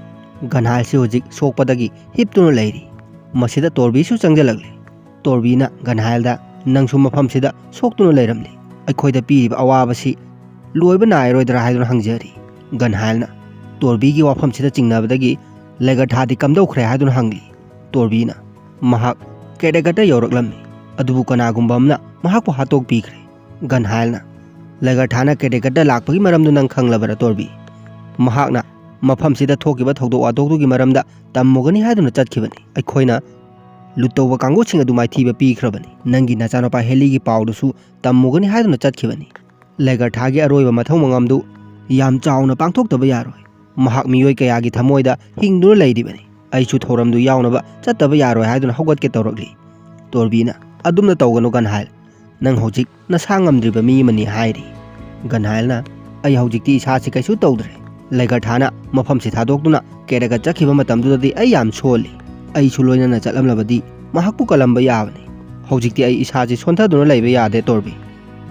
ꯒꯟꯍꯥꯏꯜꯁꯤ ꯍꯧꯖꯤꯛ ꯁꯣꯛꯄꯗꯒꯤ ꯍꯤꯞꯇꯨꯅ ꯂꯩꯔꯤ꯫ ꯃꯁꯤꯗ ꯇꯣꯔꯕꯤꯁꯨ ꯆꯪꯁꯤꯜꯂꯛꯂꯦ꯫ ꯇꯣꯔꯕꯤꯅ ꯒꯟꯍꯥꯏꯜꯗ, "ꯅꯪꯁꯨ ꯃꯐꯝꯁꯤꯗ ꯁꯣꯛꯇꯨꯅ ꯂꯩꯔꯝꯂꯤ꯫ ꯑꯩꯈꯣꯏꯗ ꯄꯤꯔꯤꯕ ꯑꯋꯥꯕꯁꯤ ꯂꯣꯏꯕ ꯅꯥꯏꯔꯣꯏꯗ꯭ꯔꯥ?" ꯍꯥꯏꯗꯨꯅ ꯍꯪꯖꯔꯤ꯫ ꯒꯟꯍꯥꯏꯜꯅ ꯇꯣꯔꯕꯤꯒꯤ ꯋꯥꯐꯝꯁꯤꯗ ꯆꯤꯡꯅꯕꯗꯒꯤ ꯂꯩꯒꯔꯊꯥꯗꯤ ꯀꯝꯗꯧꯈ꯭ꯔꯦ ꯍꯥꯏꯗꯨꯅ ꯍꯪꯂꯤ꯫ ꯇꯣꯔꯕꯤꯅ, "ꯃꯍꯥꯛ ꯀꯦꯗꯦꯒꯠꯇ ꯌꯧꯔꯛꯂꯝꯃꯤ, ꯑꯗꯨꯕꯨ ꯀꯅꯥꯒꯨꯝꯕ ꯑꯃꯅ ꯃꯍꯥꯛꯄꯨ ꯍꯥꯠꯇꯣꯛꯄꯤꯈ꯭ꯔꯦ꯫" ꯒꯟꯍꯥꯏꯜꯅ, "ꯂꯩꯒꯔꯊꯥꯅ ꯀꯦꯗꯦꯒꯠꯇ ꯂꯥꯛꯄꯒꯤ ꯃꯔꯝꯗꯨ ꯅꯪ ꯈꯪꯂꯕꯔꯥ, ꯇꯣꯔꯕꯤ? ꯃꯍꯥꯛꯅ ꯃꯐꯝꯁꯤꯗ ꯊꯣꯛꯈꯤꯕ ꯊꯧꯗꯣꯛ ꯋꯥꯊꯣꯛꯇꯨꯒꯤ ꯃꯔꯝꯗ ꯇꯝꯃꯨꯒꯅꯤ ꯍꯥꯏꯗꯨꯅ ꯆꯠꯈꯤꯕꯅꯤ꯫ ꯑꯩꯈꯣꯏꯅ ꯂꯨꯠ ꯇꯧꯕ ꯀꯥꯡꯕꯨꯁꯤꯡ ꯑꯗꯨ ꯃꯥꯏꯊꯤꯕ ꯄꯤꯈ꯭ꯔꯕꯅꯤ꯫ ꯅꯪꯒꯤ ꯅꯆꯥꯅꯨꯄꯥ ꯍꯦꯂꯤꯒꯤ ꯄꯥꯎꯗꯨꯁꯨ ꯇꯝꯃꯨꯒꯅꯤ ꯍꯥꯏꯗꯨꯅ ꯆꯠꯈꯤꯕꯅꯤ꯫ ꯂꯦꯒꯔꯊꯥꯒꯤ ꯑꯔꯣꯏꯕ ꯃꯊꯧ ꯃꯉꯝꯗꯨ ꯌꯥꯝ ꯆꯥꯎꯅ ꯄꯥꯡꯊꯣꯛꯇꯕ ꯌꯥꯔꯣꯏ꯫ ꯃꯍꯥꯛ ꯃꯤꯑꯣꯏ ꯀꯌꯥꯒꯤ ꯊꯃꯣꯏꯗ ꯍꯤꯡꯗꯨꯅ ꯂꯩꯔꯤꯕꯅꯤ꯫ ꯑꯩꯁꯨ ꯊꯧꯔꯝꯗꯨ ꯌꯥꯎꯅꯕ ꯆꯠꯇꯕ ꯌꯥꯔꯣꯏ ꯍꯥꯏꯗꯨꯅ ꯍꯧꯒꯠꯀꯦ ꯇꯧꯔꯛꯂꯤ꯫ ꯇꯣꯔꯕꯤꯅ, "ꯑꯗꯨꯝꯅ ꯇꯧꯒꯅꯨ ꯒꯟꯍꯥꯏꯜ, ꯅꯪ ꯍꯧꯖꯤꯛ ꯅꯁꯥ ꯉꯝꯗ꯭ꯔꯤꯕ ꯃꯤ ꯑꯃꯅꯤ" ꯍꯥꯏꯔꯤ꯫ ꯒꯟꯍꯥꯏꯜꯅ, "ꯑꯩ ꯍꯧꯖꯤꯛꯇꯤ ꯏꯁꯥꯁꯤ ꯀꯩꯁꯨ ꯇꯧꯗ꯭ꯔꯦ꯫ ꯂꯩꯒꯔꯊꯥꯅ ꯃꯐꯝꯁꯤ ꯊꯥꯗꯣꯛꯇꯨꯅ ꯀꯦꯔꯦꯒ ꯆꯠꯈꯤꯕ ꯃꯇꯝꯗꯨꯗꯗꯤ ꯑꯩ ꯌꯥꯝ ꯁꯣꯜꯂꯤ꯫ ꯑꯩꯁꯨ ꯂꯣꯏꯅꯅ ꯆꯠꯂꯝꯂꯕꯗꯤ ꯃꯍꯥꯛꯄꯨ ꯀꯜꯂꯝꯕ ꯌꯥꯕꯅꯤ꯫ ꯍꯧꯖꯤꯛꯇꯤ ꯑꯩ ꯏꯁꯥꯁꯤ ꯁꯣꯟꯊꯗꯨꯅ ꯂꯩꯕ ꯌꯥꯗꯦ ꯇꯣꯔꯕꯤ꯫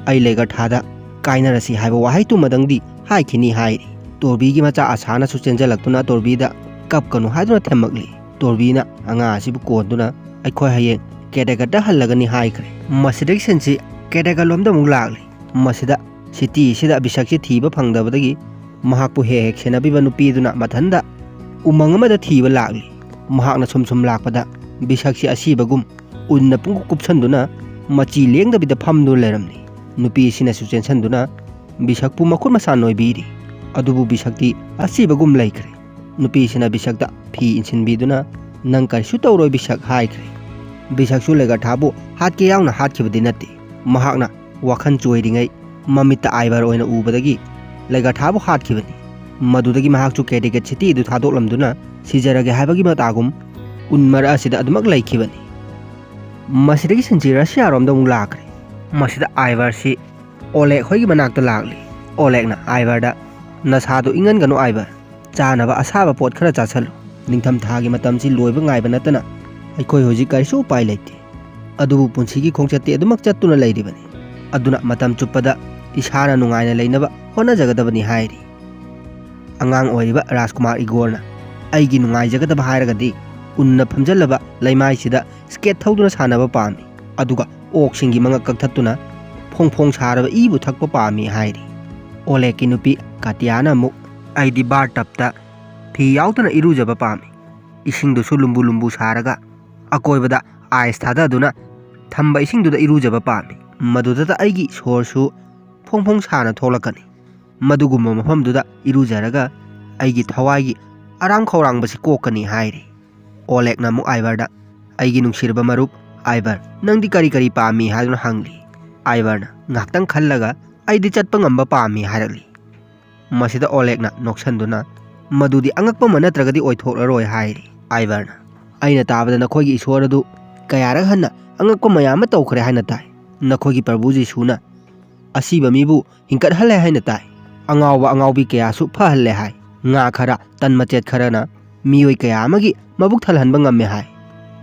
ꯑꯩ ꯂꯩꯒꯔꯊꯥꯗ ꯀꯥꯏꯅꯔꯁꯤ ꯍꯥꯏꯕ ꯋꯥꯍꯩꯇꯨꯃꯗꯪꯗꯤ ꯍꯥꯏꯈꯤꯅꯤ" ꯍꯥꯏꯔꯤ꯫ ꯇꯣꯔꯕꯤꯒꯤ ꯃꯆꯥ ꯑꯁꯥꯅꯁꯨ ꯆꯦꯟꯖꯜꯂꯛꯇꯨꯅ ꯇꯣꯔꯕꯤꯗ, "ꯀꯞꯀꯅꯨ" ꯍꯥꯏꯗꯨꯅ ꯊꯦꯝꯃꯛꯂꯤ꯫ ꯇꯣꯔꯕꯤꯅ ꯑꯉꯥꯡ ꯑꯁꯤꯕꯨ ꯀꯣꯟꯗꯨꯅ, "ꯑꯩꯈꯣꯏ ꯍꯌꯦꯡ ꯀꯦꯔꯦꯒꯠꯇ ꯍꯜꯂꯒꯅꯤ" ꯍꯥꯏꯈ꯭ꯔꯦ꯫ ꯃꯁꯤꯗꯒꯤ ꯁꯤꯟꯁꯤ ꯀꯦꯔꯦꯒꯠꯂꯣꯝꯗ ꯑꯃꯨꯛ ꯂꯥꯛꯂꯤ꯫ ꯃꯁꯤꯗ ꯁꯤꯇꯤ ꯑꯁꯤꯗ ꯕꯤꯁꯛꯁꯤ ꯊꯤꯕ ꯐꯪꯗꯕꯗꯒꯤ ꯃꯍꯥꯛꯄꯨ ꯍꯦꯛ ꯍꯦꯛ ꯁꯦꯟꯅꯕꯤꯕ ꯅꯨꯄꯤꯗꯨꯅ ꯃꯊꯟꯗ ꯎꯃꯪ ꯑꯃꯗ ꯊꯤꯕ ꯂꯥꯛꯂꯤ꯫ ꯃꯍꯥꯛꯅ ꯁꯨꯝ ꯁꯨꯝ ꯂꯥꯛꯄꯗ ꯕꯤꯁꯛꯁꯤ ꯑꯁꯤꯕꯒꯨꯝ ꯎꯟꯅ ꯄꯨꯡꯀꯨꯞ ꯀꯨꯞꯁꯟꯗꯨꯅ ꯃꯆꯤ ꯂꯦꯡꯗꯕꯤꯗ ꯐꯝꯗꯨꯅ ꯂꯩꯔꯝꯂꯤ꯫ ꯅꯨꯄꯤ ꯑꯁꯤꯅꯁꯨ ꯆꯦꯟꯁꯟꯗꯨꯅ ꯕꯤꯁꯛꯄꯨ ꯃꯈꯨꯠ ꯃꯁꯥ ꯅꯣꯏꯕꯤꯔꯤ꯫ ꯑꯗꯨꯕꯨ ꯕꯤꯁꯛꯇꯤ ꯑꯁꯤꯕꯒꯨꯝ ꯂꯩꯈ꯭ꯔꯦ꯫ ꯅꯨꯄꯤ ꯑꯁꯤꯅ ꯕꯤꯁꯛꯇ ꯐꯤ ꯏꯟꯁꯤꯟꯕꯤꯗꯨꯅ, "ꯅꯪ ꯀꯔꯤꯁꯨ ꯇꯧꯔꯣꯏ ꯕꯤꯁꯛ" ꯍꯥꯏꯈ꯭ꯔꯦ꯫ ꯕꯤꯁꯛꯁꯨ ꯂꯦꯒꯔꯊꯥꯕꯨ ꯍꯥꯠꯀꯦ ꯌꯥꯎꯅ ꯍꯥꯠꯈꯤꯕꯗꯤ ꯅꯠꯇꯦ꯫ ꯃꯍꯥꯛꯅ ꯋꯥꯈꯜ ꯆꯣꯏꯔꯤꯉꯩ ꯃꯃꯤꯠꯇ ꯑꯥꯏꯚꯔ ꯑꯣꯏꯅ ꯎꯕꯗꯒꯤ ꯂꯦꯒꯔꯊꯥꯕꯨ ꯍꯥꯠꯈꯤꯕꯅꯤ꯫ ꯃꯗꯨꯗꯒꯤ ꯃꯍꯥꯛꯁꯨ ꯀꯦꯔꯦꯒꯦꯠ ꯁꯤꯇꯤ ꯑꯗꯨ ꯊꯥꯗꯣꯛꯂꯝꯗꯨꯅ ꯁꯤꯖꯔꯒꯦ ꯍꯥꯏꯕꯒꯤ ꯃꯇꯥꯒꯨꯝ ꯎꯟ ꯃꯔꯛ ꯑꯁꯤꯗ ꯑꯗꯨꯃꯛ ꯂꯩꯈꯤꯕꯅꯤ꯫ ꯃꯁꯤꯗꯒꯤ ꯁꯤꯟꯁꯤ ꯔꯁꯤꯌꯥꯔꯣꯝꯗ ꯑꯃꯨꯛ ꯂꯥꯛꯈ꯭ꯔꯦ꯫ ꯃꯁꯤꯗ ꯑꯥꯏꯚꯔꯁꯤ ꯑꯣꯂꯦꯛ ꯍꯣꯏꯒꯤ ꯃꯅꯥꯛꯇ ꯂꯥꯛꯂꯤ꯫ ꯑꯣꯂꯦꯛꯅ ꯑꯥꯏꯚꯔꯗ, "ꯅꯁꯥꯗꯨ ꯏꯪꯍꯟꯒꯅꯨ ꯑꯥꯏꯚꯔ, ꯆꯥꯅꯕ ꯑꯁꯥꯕ ꯄꯣꯠ ꯈꯔ ꯆꯥꯁꯜꯂꯨ꯫ ꯅꯤꯡꯊꯝ ꯊꯥꯒꯤ ꯃꯇꯝꯁꯤ ꯂꯣꯏꯕ ꯉꯥꯏꯕ ꯅꯠꯇꯅ ꯑꯩꯈꯣꯏ ꯍꯧꯖꯤꯛ ꯀꯔꯤꯁꯨ ꯎꯄꯥꯏ ꯂꯩꯇꯦ꯫ ꯑꯗꯨꯕꯨ ꯄꯨꯟꯁꯤꯒꯤ ꯈꯣꯡꯆꯠꯇꯤ ꯑꯗꯨꯃꯛ ꯆꯠꯇꯨꯅ ꯂꯩꯔꯤꯕꯅꯤ꯫ ꯑꯗꯨꯅ ꯃꯇꯝ ꯆꯨꯞꯄꯗ ꯏꯁꯥꯅ ꯅꯨꯡꯉꯥꯏꯅ ꯂꯩꯅꯕ ꯍꯣꯠꯅꯖꯒꯗꯕꯅꯤ" ꯍꯥꯏꯔꯤ꯫ ꯑꯉꯥꯡ ꯑꯣꯏꯔꯤꯕ ꯔꯥꯖꯀꯨꯃꯥꯔ ꯏꯒꯣꯔꯅ, "ꯑꯩꯒꯤ ꯅꯨꯡꯉꯥꯏꯖꯒꯗꯕ ꯍꯥꯏꯔꯒꯗꯤ ꯎꯟꯅ ꯐꯝꯖꯜꯂꯕ ꯂꯩꯃꯥꯏꯁꯤꯗ ꯁ꯭ꯀꯦꯠ ꯊꯧꯗꯨꯅ ꯁꯥꯟꯅꯕ ꯄꯥꯝꯃꯤ꯫ ꯑꯗꯨꯒ ꯑꯣꯛꯁꯤꯡꯒꯤ ꯃꯉꯛ ꯀꯛꯊꯠꯇꯨꯅ ꯐꯣꯡ ꯐꯣꯡ ꯁꯥꯔꯕ ꯏꯕꯨ ꯊꯛꯄ ꯄꯥꯝꯃꯤ" ꯍꯥꯏꯔꯤ꯫ ꯑꯣꯂꯦꯛꯀꯤ ꯅꯨꯄꯤ ꯀꯥꯇꯤꯌꯥꯅ ꯑꯃꯨꯛ, "ꯑꯩꯗꯤ ꯕꯥꯔ ꯇꯞꯇ ꯐꯤ ꯌꯥꯎꯗꯅ ꯏꯔꯨꯖꯕ ꯄꯥꯝꯃꯤ꯫ ꯏꯁꯤꯡꯗꯨꯁꯨ ꯂꯨꯝꯕꯨ ꯂꯨꯝꯕꯨ ꯁꯥꯔꯒ ꯑꯀꯣꯏꯕꯗ ꯑꯥꯏꯁ ꯊꯥꯗꯗꯨꯅ ꯊꯝꯕ ꯏꯁꯤꯡꯗꯨꯗ ꯏꯔꯨꯖꯕ ꯄꯥꯝꯃꯤ꯫ ꯃꯗꯨꯗꯇ ꯑꯩꯒꯤ ꯁꯣꯔꯁꯨ ꯐꯣꯡ ꯐꯣꯡ ꯁꯥꯅ ꯊꯣꯛꯂꯛꯀꯅꯤ꯫ ꯃꯗꯨꯒꯨꯝꯕ ꯃꯐꯝꯗꯨꯗ ꯏꯔꯨꯖꯔꯒ ꯑꯩꯒꯤ ꯊꯋꯥꯏꯒꯤ ꯑꯔꯥꯝ ꯈꯧꯔꯥꯡꯕꯁꯤ ꯀꯣꯛꯀꯅꯤ" ꯍꯥꯏꯔꯤ꯫ ꯑꯣꯂꯦꯛꯅ ꯑꯃꯨꯛ ꯑꯥꯏꯚꯔꯗ, "ꯑꯩꯒꯤ ꯅꯨꯡꯁꯤꯔꯕ ꯃꯔꯨꯞ ꯑꯥꯏꯚꯔ, ꯅꯪꯗꯤ ꯀꯔꯤ ꯀꯔꯤ ꯄꯥꯝꯃꯤ?" ꯍꯥꯏꯗꯨꯅ ꯍꯪꯂꯤ꯫ ꯑꯥꯏꯚꯔꯅ ꯉꯥꯏꯍꯥꯛꯇꯪ ꯈꯜꯂꯒ, "ꯑꯩꯗꯤ ꯆꯠꯄ ꯉꯝꯕ ꯄꯥꯝꯃꯤ" ꯍꯥꯏꯔꯛꯂꯤ꯫ ꯃꯁꯤꯗ ꯑꯣꯂꯦꯛꯅ ꯅꯣꯛꯁꯟꯗꯨꯅ, "ꯃꯗꯨꯗꯤ ꯑꯉꯛꯄ ꯑꯃ ꯅꯠꯇ꯭ꯔꯒꯗꯤ ꯑꯣꯏꯊꯣꯛꯂꯔꯣꯏ" ꯍꯥꯏꯔꯤ꯫ ꯑꯥꯏꯚꯔꯅ, "ꯑꯩꯅ ꯇꯥꯕꯗ ꯅꯈꯣꯏꯒꯤ ꯏꯁꯣꯔ ꯑꯗꯨ ꯀꯌꯥꯔꯛ ꯍꯟꯅ ꯑꯉꯛꯄ ꯃꯌꯥꯝ ꯑꯃ ꯇꯧꯈ꯭ꯔꯦ ꯍꯥꯏꯅ ꯇꯥꯏ꯫ ꯅꯈꯣꯏꯒꯤ ꯄ꯭ꯔꯚꯨ ꯖꯤꯁꯨꯅ ꯑꯁꯤꯕ ꯃꯤꯕꯨ ꯍꯤꯡꯒꯠꯍꯜꯂꯦ ꯍꯥꯏꯅ ꯇꯥꯏ꯫ ꯑꯉꯥꯎꯕ ꯑꯉꯥꯎꯕꯤ ꯀꯌꯥꯁꯨ ꯐꯍꯜꯂꯦ ꯍꯥꯏ꯫ ꯉꯥ ꯈꯔ, ꯇꯟ ꯃꯆꯦꯠ ꯈꯔꯅ ꯃꯤꯑꯣꯏ ꯀꯌꯥ ꯑꯃꯒꯤ ꯃꯕꯨꯛ ꯊꯜꯍꯟꯕ ꯉꯝꯃꯦ ꯍꯥꯏ꯫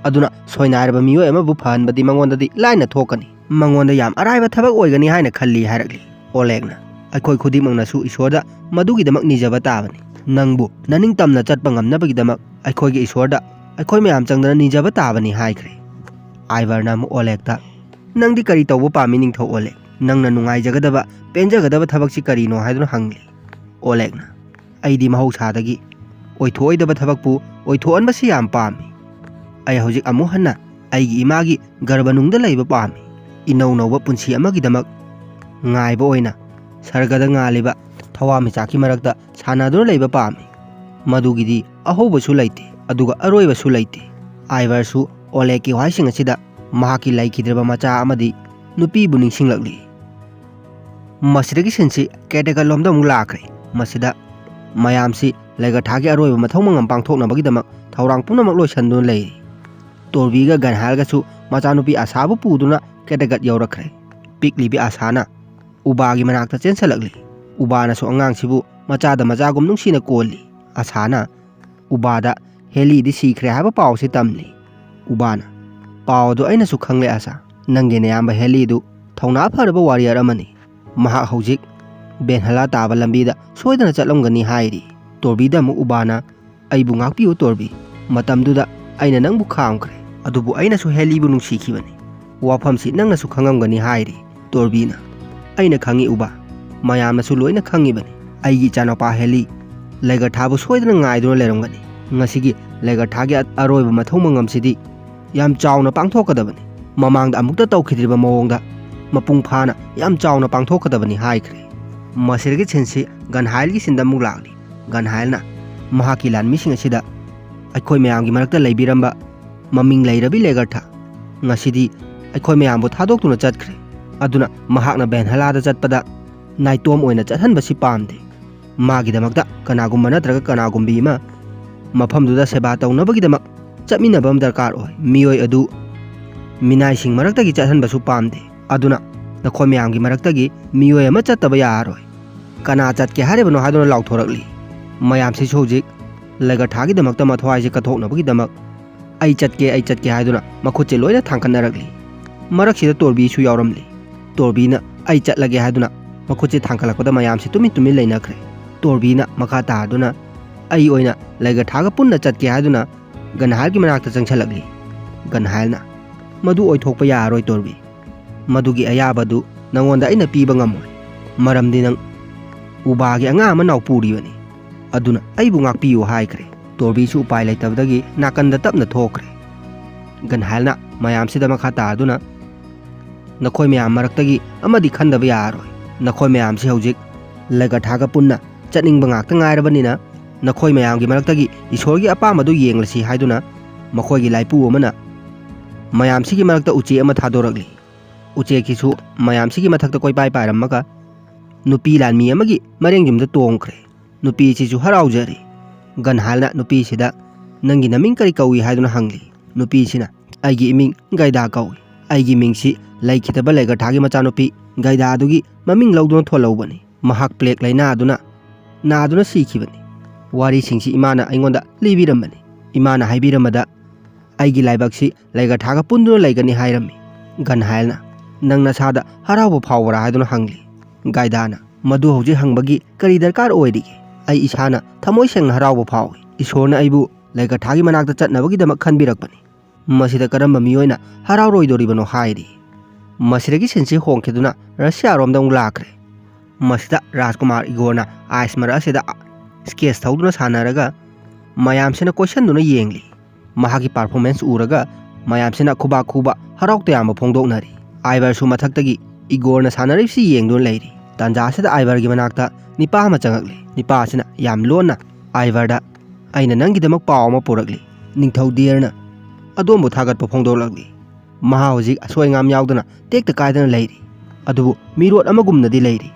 ꯑꯗꯨꯅ ꯁꯣꯏꯅꯥꯏꯔꯕ ꯃꯤꯑꯣꯏ ꯑꯃꯕꯨ ꯐꯍꯟꯕꯗꯤ ꯃꯉꯣꯟꯗꯗꯤ ꯂꯥꯏꯅ ꯊꯣꯛꯀꯅꯤ꯫ ꯃꯉꯣꯟꯗ ꯌꯥꯝ ꯑꯔꯥꯏꯕ ꯊꯕꯛ ꯑꯣꯏꯒꯅꯤ ꯍꯥꯏꯅ ꯈꯜꯂꯤ" ꯍꯥꯏꯔꯛꯂꯤ꯫ ꯑꯣꯂꯦꯒꯅ, "ꯑꯩꯈꯣꯏ ꯈꯨꯗꯤꯡꯃꯛꯅꯁꯨ ꯏꯁꯣꯔꯗ ꯃꯗꯨꯒꯤꯗꯃꯛ ꯅꯤꯖꯕ ꯇꯥꯕꯅꯤ꯫ ꯅꯪꯕꯨ ꯅꯅꯤꯡꯇꯝꯅ ꯆꯠꯄ ꯉꯝꯅꯕꯒꯤꯗꯃꯛ ꯑꯩꯈꯣꯏꯒꯤ ꯏꯁꯣꯔꯗ ꯑꯩꯈꯣꯏ ꯃꯌꯥꯝ ꯆꯪꯗꯅ ꯅꯤꯖꯕ ꯇꯥꯕꯅꯤ" ꯍꯥꯏꯈ꯭ꯔꯦ꯫ ꯑꯥꯏꯚꯔꯅ ꯑꯃꯨꯛ ꯑꯣꯂꯦꯒꯇ, "ꯅꯪꯗꯤ ꯀꯔꯤ ꯇꯧꯕ ꯄꯥꯝꯃꯤ, ꯅꯤꯡꯊꯧ ꯑꯣꯂꯦꯒ? ꯅꯪꯅ ꯅꯨꯡꯉꯥꯏꯖꯒꯗꯕ, ꯄꯦꯟꯖꯒꯗꯕ ꯊꯕꯛꯁꯤ ꯀꯔꯤꯅꯣ?" ꯍꯥꯏꯗꯨꯅ ꯍꯪꯂꯤ꯫ ꯑꯣꯂꯦꯒꯅ, "ꯑꯩꯗꯤ ꯃꯍꯧꯁꯥꯗꯒꯤ ꯑꯣꯏꯊꯣꯛꯑꯣꯏꯗꯕ ꯊꯕꯛꯄꯨ ꯑꯣꯏꯊꯣꯛꯍꯟꯕꯁꯤ ꯌꯥꯝ ꯄꯥꯝꯃꯤ꯫ ꯑꯩ ꯍꯧꯖꯤꯛ ꯑꯃꯨꯛ ꯍꯟꯅ ꯑꯩꯒꯤ ꯏꯃꯥꯒꯤ ꯒꯔꯚꯅꯨꯡꯗ ꯂꯩꯕ ꯄꯥꯝꯃꯤ꯫ ꯏꯅꯧ ꯅꯧꯕ ꯄꯨꯟꯁꯤ ꯑꯃꯒꯤꯗꯃꯛ ꯉꯥꯏꯕ ꯑꯣꯏꯅ ꯁꯔꯒꯗ ꯉꯥꯜꯂꯤꯕ ꯊꯋꯥꯟꯃꯤꯆꯥꯛꯀꯤ ꯃꯔꯛꯇ ꯁꯥꯟꯅꯗꯨꯅ ꯂꯩꯕ ꯄꯥꯝꯃꯤ꯫ ꯃꯗꯨꯒꯤꯗꯤ ꯑꯍꯧꯕꯁꯨ ꯂꯩꯇꯦ, ꯑꯗꯨꯒ ꯑꯔꯣꯏꯕꯁꯨ ꯂꯩꯇꯦ"꯫ ꯑꯥꯏꯚꯔꯁꯨ ꯑꯣꯂꯦꯒꯀꯤ ꯋꯥꯍꯩꯁꯤꯡ ꯑꯁꯤꯗ ꯃꯍꯥꯛꯀꯤ ꯂꯩꯈꯤꯗ꯭ꯔꯕ ꯃꯆꯥ ꯑꯃꯗꯤ ꯅꯨꯄꯤꯕꯨ ꯅꯤꯡꯁꯤꯡꯂꯛꯂꯤ꯫ ꯃꯁꯤꯗꯒꯤ ꯁꯤꯟꯁꯤ ꯀꯦꯇꯦꯒꯠ ꯂꯣꯝꯗ ꯑꯃꯨꯛ ꯂꯥꯛꯈ꯭ꯔꯦ꯫ ꯃꯁꯤꯗ ꯃꯌꯥꯝꯁꯤ ꯂꯩꯒꯊꯥꯒꯤ ꯑꯔꯣꯏꯕ ꯃꯊꯧ ꯃꯉꯝ ꯄꯥꯡꯊꯣꯛꯅꯕꯒꯤꯗꯃꯛ ꯊꯧꯔꯥꯡ ꯄꯨꯝꯅꯃꯛ ꯂꯣꯏꯁꯤꯟꯗꯨꯅ ꯂꯩꯔꯤ꯫ ꯇꯣꯔꯕꯤꯒ ꯒꯟꯍꯥꯏꯜꯒꯁꯨ ꯃꯆꯥꯅꯨꯄꯤ ꯑꯁꯥꯕꯨ ꯄꯨꯗꯨꯅ ꯀꯦꯇꯦꯒꯠ ꯌꯧꯔꯛꯈ꯭ꯔꯦ꯫ ꯄꯤꯛꯂꯤꯕꯤ ꯑꯁꯥꯅ ꯎꯕꯥꯒꯤ ꯃꯅꯥꯛꯇ ꯆꯦꯟꯁꯤꯜꯂꯛꯂꯤ꯫ ꯎꯕꯥꯅꯁꯨ ꯑꯉꯥꯡꯁꯤꯕꯨ ꯃꯆꯥꯗ ꯃꯆꯥꯒꯨꯝ ꯅꯨꯡꯁꯤꯅ ꯀꯣꯜꯂꯤ꯫ ꯑꯁꯥꯅ ꯎꯕꯥꯗ, "ꯍꯦꯂꯤꯗꯤ ꯁꯤꯈ꯭ꯔꯦ" ꯍꯥꯏꯕ ꯄꯥꯎꯁꯤ ꯇꯝꯂꯤ꯫ ꯎꯕꯥꯅ, "ꯄꯥꯎ ꯑꯗꯨ ꯑꯩꯅꯁꯨ ꯈꯪꯂꯦ ꯑꯁꯥ꯫ ꯅꯪꯒꯤ ꯅꯌꯥꯝꯕ ꯍꯦꯂꯤꯗꯨ ꯊꯧꯅꯥ ꯐꯔꯕ ꯋꯥꯔꯤꯌꯔ ꯑꯃꯅꯤ꯫ ꯃꯍꯥꯛ ꯍꯧꯖꯤꯛ ꯕꯦꯟꯍꯂꯥ ꯇꯥꯕ ꯂꯝꯕꯤꯗ ꯁꯣꯏꯗꯅ ꯆꯠꯂꯝꯒꯅꯤ" ꯍꯥꯏꯔꯤ꯫ ꯇꯣꯔꯕꯤꯗ ꯑꯃꯨꯛ ꯎꯕꯥꯅ, "ꯑꯩꯕꯨ ꯉꯥꯛꯄꯤꯌꯨ ꯇꯣꯔꯕꯤ꯫ ꯃꯇꯝꯗꯨꯗ ꯑꯩꯅ ꯅꯪꯕꯨ ꯈꯥꯝꯈ꯭ꯔꯦ, ꯑꯗꯨꯕꯨ ꯑꯩꯅꯁꯨ ꯍꯦꯂꯤꯕꯨ ꯅꯨꯡꯁꯤꯈꯤꯕꯅꯤ꯫ ꯋꯥꯐꯝꯁꯤ ꯅꯪꯅꯁꯨ ꯈꯪꯉꯝꯒꯅꯤ" ꯍꯥꯏꯔꯤ꯫ ꯇꯣꯔꯕꯤꯅ, "ꯑꯩꯅ ꯈꯪꯏ ꯎꯕꯥ, ꯃꯌꯥꯝꯅꯁꯨ ꯂꯣꯏꯅ ꯈꯪꯉꯤꯕꯅꯤ꯫ ꯑꯩꯒꯤ ꯏꯆꯥꯅꯨꯄꯥ ꯍꯦꯂꯤ ꯂꯩꯒꯊꯥꯕꯨ ꯁꯣꯏꯗꯅ ꯉꯥꯏꯗꯨꯅ ꯂꯩꯔꯝꯒꯅꯤ꯫ ꯉꯁꯤꯒꯤ ꯂꯩꯒꯊꯥꯒꯤ ꯑ-, ꯑꯔꯣꯏꯕ ꯃꯊꯧ ꯃꯉꯝꯁꯤꯗꯤ ꯌꯥꯝ ꯆꯥꯎꯅ ꯄꯥꯡꯊꯣꯛꯀꯗꯕꯅꯤ꯫ ꯃꯃꯥꯡꯗ ꯑꯃꯨꯛꯇ ꯇꯧꯈꯤꯗ꯭ꯔꯤꯕ ꯃꯑꯣꯡꯗ ꯃꯄꯨꯡ ꯐꯥꯅ ꯌꯥꯝ ꯆꯥꯎꯅ ꯄꯥꯡꯊꯣꯛꯀꯗꯕꯅꯤ" ꯍꯥꯏꯈ꯭ꯔꯦ꯫ ꯃꯁꯤꯗꯒꯤ ꯁꯤꯟꯁꯤ ꯒꯟꯍꯥꯏꯜꯒꯤ ꯁꯤꯟꯗ ꯑꯃꯨꯛ ꯂꯥꯛꯂꯤ꯫ ꯒꯟꯍꯥꯏꯜꯅ ꯃꯍꯥꯛꯀꯤ ꯂꯥꯟꯃꯤꯁꯤꯡ ꯑꯁꯤꯗ, "ꯑꯩꯈꯣꯏ ꯃꯌꯥꯝꯒꯤ ꯃꯔꯛꯇ ꯂꯩꯕꯤꯔꯝꯕ ꯃꯃꯤꯡ ꯂꯩꯔꯕꯤ ꯂꯦꯒꯔꯊꯥ, ꯉꯁꯤꯗꯤ ꯑꯩꯈꯣꯏ ꯃꯌꯥꯝꯕꯨ ꯊꯥꯗꯣꯛꯇꯨꯅ ꯆꯠꯈ꯭ꯔꯦ꯫ ꯑꯗꯨꯅ ꯃꯍꯥꯛꯅ ꯕꯦꯟꯍꯂꯥꯗ ꯆꯠꯄꯗ ꯅꯥꯏꯇꯣꯝ ꯑꯣꯏꯅ ꯆꯠꯍꯟꯕꯁꯤ ꯄꯥꯝꯗꯦ꯫ ꯃꯥꯒꯤꯗꯃꯛꯇ ꯀꯅꯥꯒꯨꯝꯕ ꯅꯠꯇ꯭ꯔꯒ ꯀꯅꯥꯒꯨꯝꯕꯤ ꯑꯃ ꯃꯐꯝꯗꯨꯗ ꯁꯦꯕꯥ ꯇꯧꯅꯕꯒꯤꯗꯃꯛ ꯆꯠꯃꯤꯟꯅꯕ ꯑꯃ ꯗꯔꯀꯥꯔ ꯑꯣꯏ꯫ ꯃꯤꯑꯣꯏ ꯑꯗꯨ ꯃꯤꯅꯥꯏꯁꯤꯡ ꯃꯔꯛꯇꯒꯤ ꯆꯠꯍꯟꯕꯁꯨ ꯄꯥꯝꯗꯦ꯫ ꯑꯗꯨꯅ ꯅꯈꯣꯏ ꯃꯌꯥꯝꯒꯤ ꯃꯔꯛꯇꯒꯤ ꯃꯤꯑꯣꯏ ꯑꯃ ꯆꯠꯇꯕ ꯌꯥꯔꯔꯣꯏ꯫ "ꯀꯅꯥ ꯆꯠꯀꯦ ꯍꯥꯏꯔꯤꯕꯅꯣ?" ꯍꯥꯏꯗꯨꯅ ꯂꯥꯎꯊꯣꯔꯛꯂꯤ꯫ ꯃꯌꯥꯝꯁꯤꯁꯨ ꯍꯧꯖꯤꯛ ꯂꯩꯒ ꯊꯥꯒꯤꯗꯃꯛꯇ ꯃꯊ꯭ꯋꯥꯏꯁꯦ ꯀꯠꯊꯣꯛꯅꯕꯒꯤꯗꯃꯛ "ꯑꯩ ꯆꯠꯀꯦ, ꯑꯩ ꯆꯠꯀꯦ" ꯍꯥꯏꯗꯨꯅ ꯃꯈꯨꯠꯁꯦ ꯂꯣꯏꯅ ꯊꯥꯡꯒꯠꯅꯔꯛꯂꯤ꯫ ꯃꯔꯛꯁꯤꯗ ꯇꯣꯔꯕꯤꯁꯨ ꯌꯥꯎꯔꯝꯂꯤ꯫ ꯇꯣꯔꯕꯤꯅ "ꯑꯩ ꯆꯠꯂꯒꯦ" ꯍꯥꯏꯗꯨꯅ ꯃꯈꯨꯠꯁꯦ ꯊꯥꯡꯒꯠꯂꯛꯄꯗ ꯃꯌꯥꯝꯁꯦ ꯇꯨꯃꯤꯟ ꯇꯨꯃꯤꯟ ꯂꯩꯅꯈ꯭ꯔꯦ꯫ ꯇꯣꯔꯕꯤꯅ ꯃꯈꯥ ꯇꯥꯗꯨꯅ "ꯑꯩ ꯑꯣꯏꯅ ꯂꯩꯒ ꯊꯥꯒ ꯄꯨꯟꯅ ꯆꯠꯀꯦ" ꯍꯥꯏꯗꯨꯅ ꯒꯟꯍꯥꯏꯜꯒꯤ ꯃꯅꯥꯛꯇ ꯆꯪꯁꯤꯜꯂꯛꯂꯤ꯫ ꯒꯟꯍꯥꯏꯜꯅ "ꯃꯗꯨ ꯑꯣꯏꯊꯣꯛꯄ ꯌꯥꯔꯔꯣꯏ ꯇꯣꯔꯕꯤ꯫ ꯃꯗꯨꯒꯤ ꯑꯌꯥꯕꯗꯨ ꯅꯉꯣꯟꯗ ꯑꯩꯅ ꯄꯤꯕ ꯉꯝꯃꯣꯏ꯫ ꯃꯔꯝꯗꯤ ꯅꯪ ꯎꯕꯥꯒꯤ ꯑꯉꯥꯡ ꯑꯃ ꯅꯥꯎꯄꯨꯔꯤꯕꯅꯤ꯫ ꯑꯗꯨꯅ ꯑꯩꯕꯨ ꯉꯥꯛꯄꯤꯌꯨ" ꯍꯥꯏꯈ꯭ꯔꯦ꯫ ꯇꯣꯔꯕꯤꯁꯨ ꯎꯄꯥꯏ ꯂꯩꯇꯕꯗꯒꯤ ꯅꯥꯀꯟꯗ ꯇꯞꯅ ꯊꯣꯛꯈ꯭ꯔꯦ꯫ ꯒꯟꯍꯥꯏꯜꯅ ꯃꯌꯥꯝꯁꯤꯗ ꯃꯈꯥ ꯇꯥꯗꯨꯅ "ꯅꯈꯣꯏ ꯃꯌꯥꯝ ꯃꯔꯛꯇꯒꯤ ꯑꯃꯗꯤ ꯈꯟꯗꯕ ꯌꯥꯔꯔꯣꯏ꯫ ꯅꯈꯣꯏ ꯃꯌꯥꯝꯁꯤ ꯍꯧꯖꯤꯛ ꯂꯩꯒ ꯊꯥꯒ ꯄꯨꯟꯅ ꯆꯠꯅꯤꯡꯕ ꯉꯥꯛꯇ ꯉꯥꯏꯔꯕꯅꯤꯅ ꯅꯈꯣꯏ ꯃꯌꯥꯝꯒꯤ ꯃꯔꯛꯇꯒꯤ ꯏꯁꯣꯔꯒꯤ ꯑꯄꯥꯝꯕꯗꯨ ꯌꯦꯡꯂꯁꯤ" ꯍꯥꯏꯗꯨꯅ ꯃꯈꯣꯏꯒꯤ ꯂꯥꯏꯄꯨ ꯑꯃꯅ ꯃꯌꯥꯝꯁꯤꯒꯤ ꯃꯔꯛꯇ ꯎꯆꯦꯛ ꯑꯃ ꯊꯥꯗꯣꯔꯛꯂꯤ꯫ ꯎꯆꯦꯛꯁꯤꯁꯨ ꯃꯌꯥꯝꯁꯤꯒꯤ ꯃꯊꯛꯇ ꯀꯣꯏꯄꯥꯏ ꯄꯥꯏꯔꯝꯃꯒ ꯅꯨꯄꯤ ꯂꯥꯟꯃꯤ ꯑꯃꯒꯤ ꯃꯔꯦꯡ ꯌꯨꯝꯗ ꯇꯣꯡꯈ꯭ꯔꯦ꯫ ꯅꯨꯄꯤꯁꯤꯁꯨ ꯍꯔꯥꯎꯖꯔꯤ꯫ ꯒꯟꯍꯥꯜꯅ ꯅꯨꯄꯤꯁꯤꯗ "ꯅꯪꯒꯤ ꯅꯃꯤꯡ ꯀꯔꯤ ꯀꯧꯏ?" ꯍꯥꯏꯗꯨꯅ ꯍꯪꯂꯤ꯫ ꯅꯨꯄꯤꯁꯤꯅ "ꯑꯩꯒꯤ ꯏꯃꯤꯡ ꯒꯥꯏꯗꯥ ꯀꯧꯏ꯫ ꯑꯩꯒꯤ ꯃꯤꯡꯁꯤ ꯂꯩꯈꯤꯗꯕ ꯂꯩꯒ ꯊꯥꯒꯤ ꯃꯆꯥꯅꯨꯄꯤ ꯒꯥꯏꯗꯥ ꯑꯗꯨꯒꯤ ꯃꯃꯤꯡ ꯂꯧꯗꯨꯅ ꯊꯣꯜꯍꯧꯕꯅꯤ꯫ ꯃꯍꯥꯛ ꯄ꯭ꯂꯦꯛ ꯂꯥꯏꯅꯥ ꯑꯗꯨꯅ ꯅꯥꯗꯨꯅ ꯁꯤꯈꯤꯕꯅꯤ꯫ ꯋꯥꯔꯤꯁꯤꯡꯁꯤ ꯏꯃꯥꯅ ꯑꯩꯉꯣꯟꯗ ꯂꯤꯕꯤꯔꯝꯕꯅꯤ꯫ ꯏꯃꯥꯅ ꯍꯥꯏꯕꯤꯔꯝꯕꯗ ꯑꯩꯒꯤ ꯂꯥꯏꯕꯛꯁꯤ ꯂꯩꯒ ꯊꯥꯒ ꯄꯨꯟꯗꯨꯅ ꯂꯩꯒꯅꯤ ꯍꯥꯏꯔꯝꯃꯤ꯫" ꯒꯟꯍꯥꯏꯜꯅ "ꯅꯪ ꯅꯁꯥꯗ ꯍꯔꯥꯎꯕ ꯐꯥꯎꯕ꯭ꯔꯥ?" ꯍꯥꯏꯗꯨꯅ ꯍꯪꯂꯤ꯫ ꯒꯥꯏꯗꯥꯅ "ꯃꯗꯨ ꯍꯧꯖꯤꯛ ꯍꯪꯕꯒꯤ ꯀꯔꯤ ꯗꯔꯀꯥꯔ ꯑꯣꯏꯔꯤꯒꯦ? ꯑꯩ ꯏꯁꯥꯅ ꯊꯃꯣꯏ ꯁꯦꯡꯅ ꯍꯔꯥꯎꯕ ꯐꯥꯎꯏ꯫ ꯏꯁꯣꯔꯅ ꯑꯩꯕꯨ ꯂꯩꯒ ꯊꯥꯒꯤ ꯃꯅꯥꯛꯇ ꯆꯠꯅꯕꯒꯤꯗꯃꯛ ꯈꯟꯕꯤꯔꯛꯄꯅꯤ꯫ ꯃꯁꯤꯗ ꯀꯔꯝꯕ ꯃꯤꯑꯣꯏꯅ ꯍꯔꯥꯎꯔꯣꯏꯗꯣꯔꯤꯕꯅꯣ?" ꯍꯥꯏꯔꯤ꯫ ꯃꯁꯤꯗꯒꯤ ꯁꯤꯟꯁꯤ ꯍꯣꯡꯈꯤꯗꯨꯅ ꯔꯁꯤꯌꯥꯔꯣꯝꯗ ꯑꯃꯨꯛ ꯂꯥꯛꯈ꯭ꯔꯦ꯫ ꯃꯁꯤꯗ ꯔꯥꯖꯀꯨꯃꯥꯔ ꯏꯒꯣꯔꯅ ꯑꯥꯏꯁ ꯃꯔꯛ ꯑꯁꯤꯗ ꯁ꯭ꯀꯦꯠꯁ ꯊꯧꯗꯨꯅ ꯁꯥꯟꯅꯔꯒ ꯃꯌꯥꯝꯁꯤꯅ ꯀꯣꯏꯁꯟꯗꯨꯅ ꯌꯦꯡꯂꯤ꯫ ꯃꯍꯥꯛꯀꯤ ꯄꯔꯐꯣꯔꯃꯦꯟꯁ ꯎꯔꯒ ꯃꯌꯥꯝꯁꯤꯅ ꯈꯨꯕꯥꯛ ꯈꯨꯕ ꯍꯔꯥꯎ ꯇꯌꯥꯝꯕ ꯐꯣꯡꯗꯣꯛꯅꯔꯤ꯫ ꯑꯥꯏꯚꯔꯁꯨ ꯃꯊꯛꯇꯒꯤ ꯏꯒꯣꯔꯅ ꯁꯥꯟꯅꯔꯤꯕꯁꯤ ꯌꯦꯡꯗꯨꯅ ꯂꯩꯔꯤ꯫ ꯇꯥꯟꯖꯥ ꯑꯁꯤꯗ ꯑꯥꯏꯚꯔꯒꯤ ꯃꯅꯥꯛꯇ ꯅꯤꯄꯥ ꯑꯃ ꯆꯪꯉꯛꯂꯤ꯫ ꯅꯤꯄꯥ ꯑꯁꯤꯅ ꯌꯥꯝ ꯂꯣꯟꯅ ꯑꯥꯏꯚꯔꯗ "ꯑꯩꯅ ꯅꯪꯒꯤꯗꯃꯛ ꯄꯥꯎ ꯑꯃ ꯄꯨꯔꯛꯂꯤ꯫ ꯅꯤꯡꯊꯧ ꯗꯤꯌꯔꯅ ꯑꯗꯣꯝꯕꯨ ꯊꯥꯒꯠꯄ ꯐꯣꯡꯗꯣꯛꯂꯛꯂꯤ꯫ ꯃꯍꯥꯛ ꯍꯧꯖꯤꯛ ꯑꯁꯣꯏ ꯑꯉꯥꯝ ꯌꯥꯎꯗꯅ ꯇꯦꯛꯇ ꯀꯥꯏꯗꯅ ꯂꯩꯔꯤ꯫ ꯑꯗꯨꯕꯨ ꯃꯤꯔꯣꯠ ꯑꯃꯒꯨꯝꯅꯗꯤ ꯂꯩꯔꯤ꯫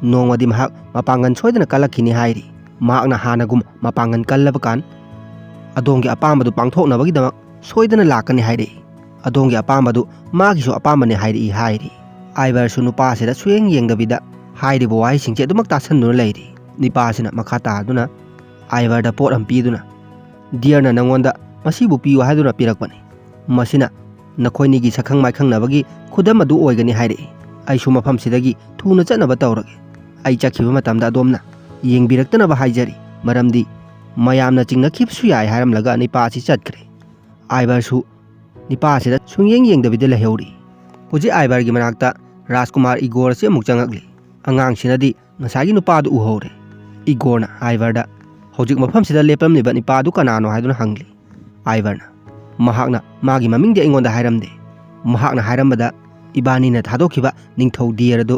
ꯅꯣꯡꯃꯗꯤ ꯃꯍꯥꯛ ꯃꯄꯥꯡꯒꯜ ꯁꯣꯏꯗꯅ ꯀꯜꯂꯛꯈꯤꯅꯤ" ꯍꯥꯏꯔꯤ꯫ ꯃꯍꯥꯛꯅ ꯍꯥꯟꯅꯒꯨꯝ ꯃꯄꯥꯡꯒꯜ ꯀꯜꯂꯕ ꯀꯥꯟ ꯑꯗꯣꯝꯒꯤ ꯑꯄꯥꯝꯕꯗꯨ ꯄꯥꯡꯊꯣꯛꯅꯕꯒꯤꯗꯃꯛ ꯁꯣꯏꯗꯅ ꯂꯥꯛꯀꯅꯤ ꯍꯥꯏꯔꯛꯏ꯫ ꯑꯗꯣꯝꯒꯤ ꯑꯄꯥꯝꯕꯗꯨ ꯃꯥꯒꯤꯁꯨ ꯑꯄꯥꯝꯕꯅꯤ ꯍꯥꯏꯔꯛꯏ ꯍꯥꯏꯔꯤ꯫ ꯑꯥꯏꯚꯔꯁꯨ ꯅꯨꯄꯥꯁꯤꯗ ꯁꯨꯌꯦꯡ ꯌꯦꯡꯗꯕꯤꯗ ꯍꯥꯏꯔꯤꯕ ꯋꯥꯍꯩꯁꯤꯡꯁꯦ ꯑꯗꯨꯃꯛ ꯇꯥꯁꯟꯗꯨꯅ ꯂꯩꯔꯤ꯫ ꯅꯤꯄꯥꯁꯤꯅ ꯃꯈꯥ ꯇꯥꯗꯨꯅ ꯑꯥꯏꯚꯔꯗ ꯄꯣꯠ ꯑꯃ ꯄꯤꯗꯨꯅ, "ꯗꯤꯌꯔꯅ ꯅꯪꯉꯣꯟꯗ ꯃꯁꯤꯕꯨ ꯄꯤꯌꯨ ꯍꯥꯏꯗꯨꯅ ꯄꯤꯔꯛꯄꯅꯤ꯫ ꯃꯁꯤꯅ ꯅꯈꯣꯏꯅꯤꯒꯤ ꯁꯛꯈꯪ ꯃꯥꯏꯈꯪꯅꯕꯒꯤ ꯈꯨꯗꯝ ꯑꯗꯨ ꯑꯣꯏꯒꯅꯤ" ꯍꯥꯏꯔꯛꯏ꯫ "ꯑꯩꯁꯨ ꯃꯐꯝꯁꯤꯗꯒꯤ ꯊꯨꯅ ꯆꯠꯅꯕ ꯇꯧꯔꯒꯦ꯫ ꯑꯩ ꯆꯠꯈꯤꯕ ꯃꯇꯝꯗ ꯑꯗꯣꯝꯅ ꯌꯦꯡꯕꯤꯔꯛꯇꯅꯕ ꯍꯥꯏꯖꯔꯤ, ꯃꯔꯝꯗꯤ ꯃꯌꯥꯝꯅ ꯆꯤꯡꯅꯈꯤꯕꯁꯨ ꯌꯥꯏ" ꯍꯥꯏꯔꯝꯂꯒ ꯅꯤꯄꯥ ꯑꯁꯤ ꯆꯠꯈ꯭ꯔꯦ꯫ ꯑꯥꯏꯚꯔꯁꯨ ꯅꯤꯄꯥ ꯑꯁꯤꯗ ꯁꯨꯡꯌꯦꯡ ꯌꯦꯡꯗꯕꯤꯗ ꯂꯩꯍꯧꯔꯤ꯫ ꯍꯧꯖꯤꯛ ꯑꯥꯏꯚꯔꯒꯤ ꯃꯅꯥꯛꯇ ꯔꯥꯖꯀꯨꯃꯥꯔ ꯏꯒꯣꯔ ꯑꯁꯤ ꯑꯃꯨꯛ ꯆꯪꯉꯛꯂꯤ꯫ ꯑꯉꯥꯡꯁꯤꯅꯗꯤ ꯉꯁꯥꯏꯒꯤ ꯅꯨꯄꯥꯗꯨ ꯎꯍꯧꯔꯦ꯫ ꯏꯒꯣꯔꯅ ꯑꯥꯏꯚꯔꯗ, "ꯍꯧꯖꯤꯛ ꯃꯐꯝꯁꯤꯗ ꯂꯦꯞꯂꯝꯂꯤꯕ ꯅꯤꯄꯥꯗꯨ ꯀꯅꯥꯅꯣ?" ꯍꯥꯏꯗꯨꯅ ꯍꯪꯂꯤ꯫ ꯑꯥꯏꯚꯔꯅ, "ꯃꯍꯥꯛꯅ ꯃꯥꯒꯤ ꯃꯃꯤꯡꯗꯤ ꯑꯩꯉꯣꯟꯗ ꯍꯥꯏꯔꯝꯗꯦ꯫ ꯃꯍꯥꯛꯅ ꯍꯥꯏꯔꯝꯕꯗ ꯏꯕꯥꯅꯤꯅ ꯊꯥꯗꯣꯛꯈꯤꯕ ꯅꯤꯡꯊꯧ ꯗꯤꯌꯔ ꯑꯗꯨ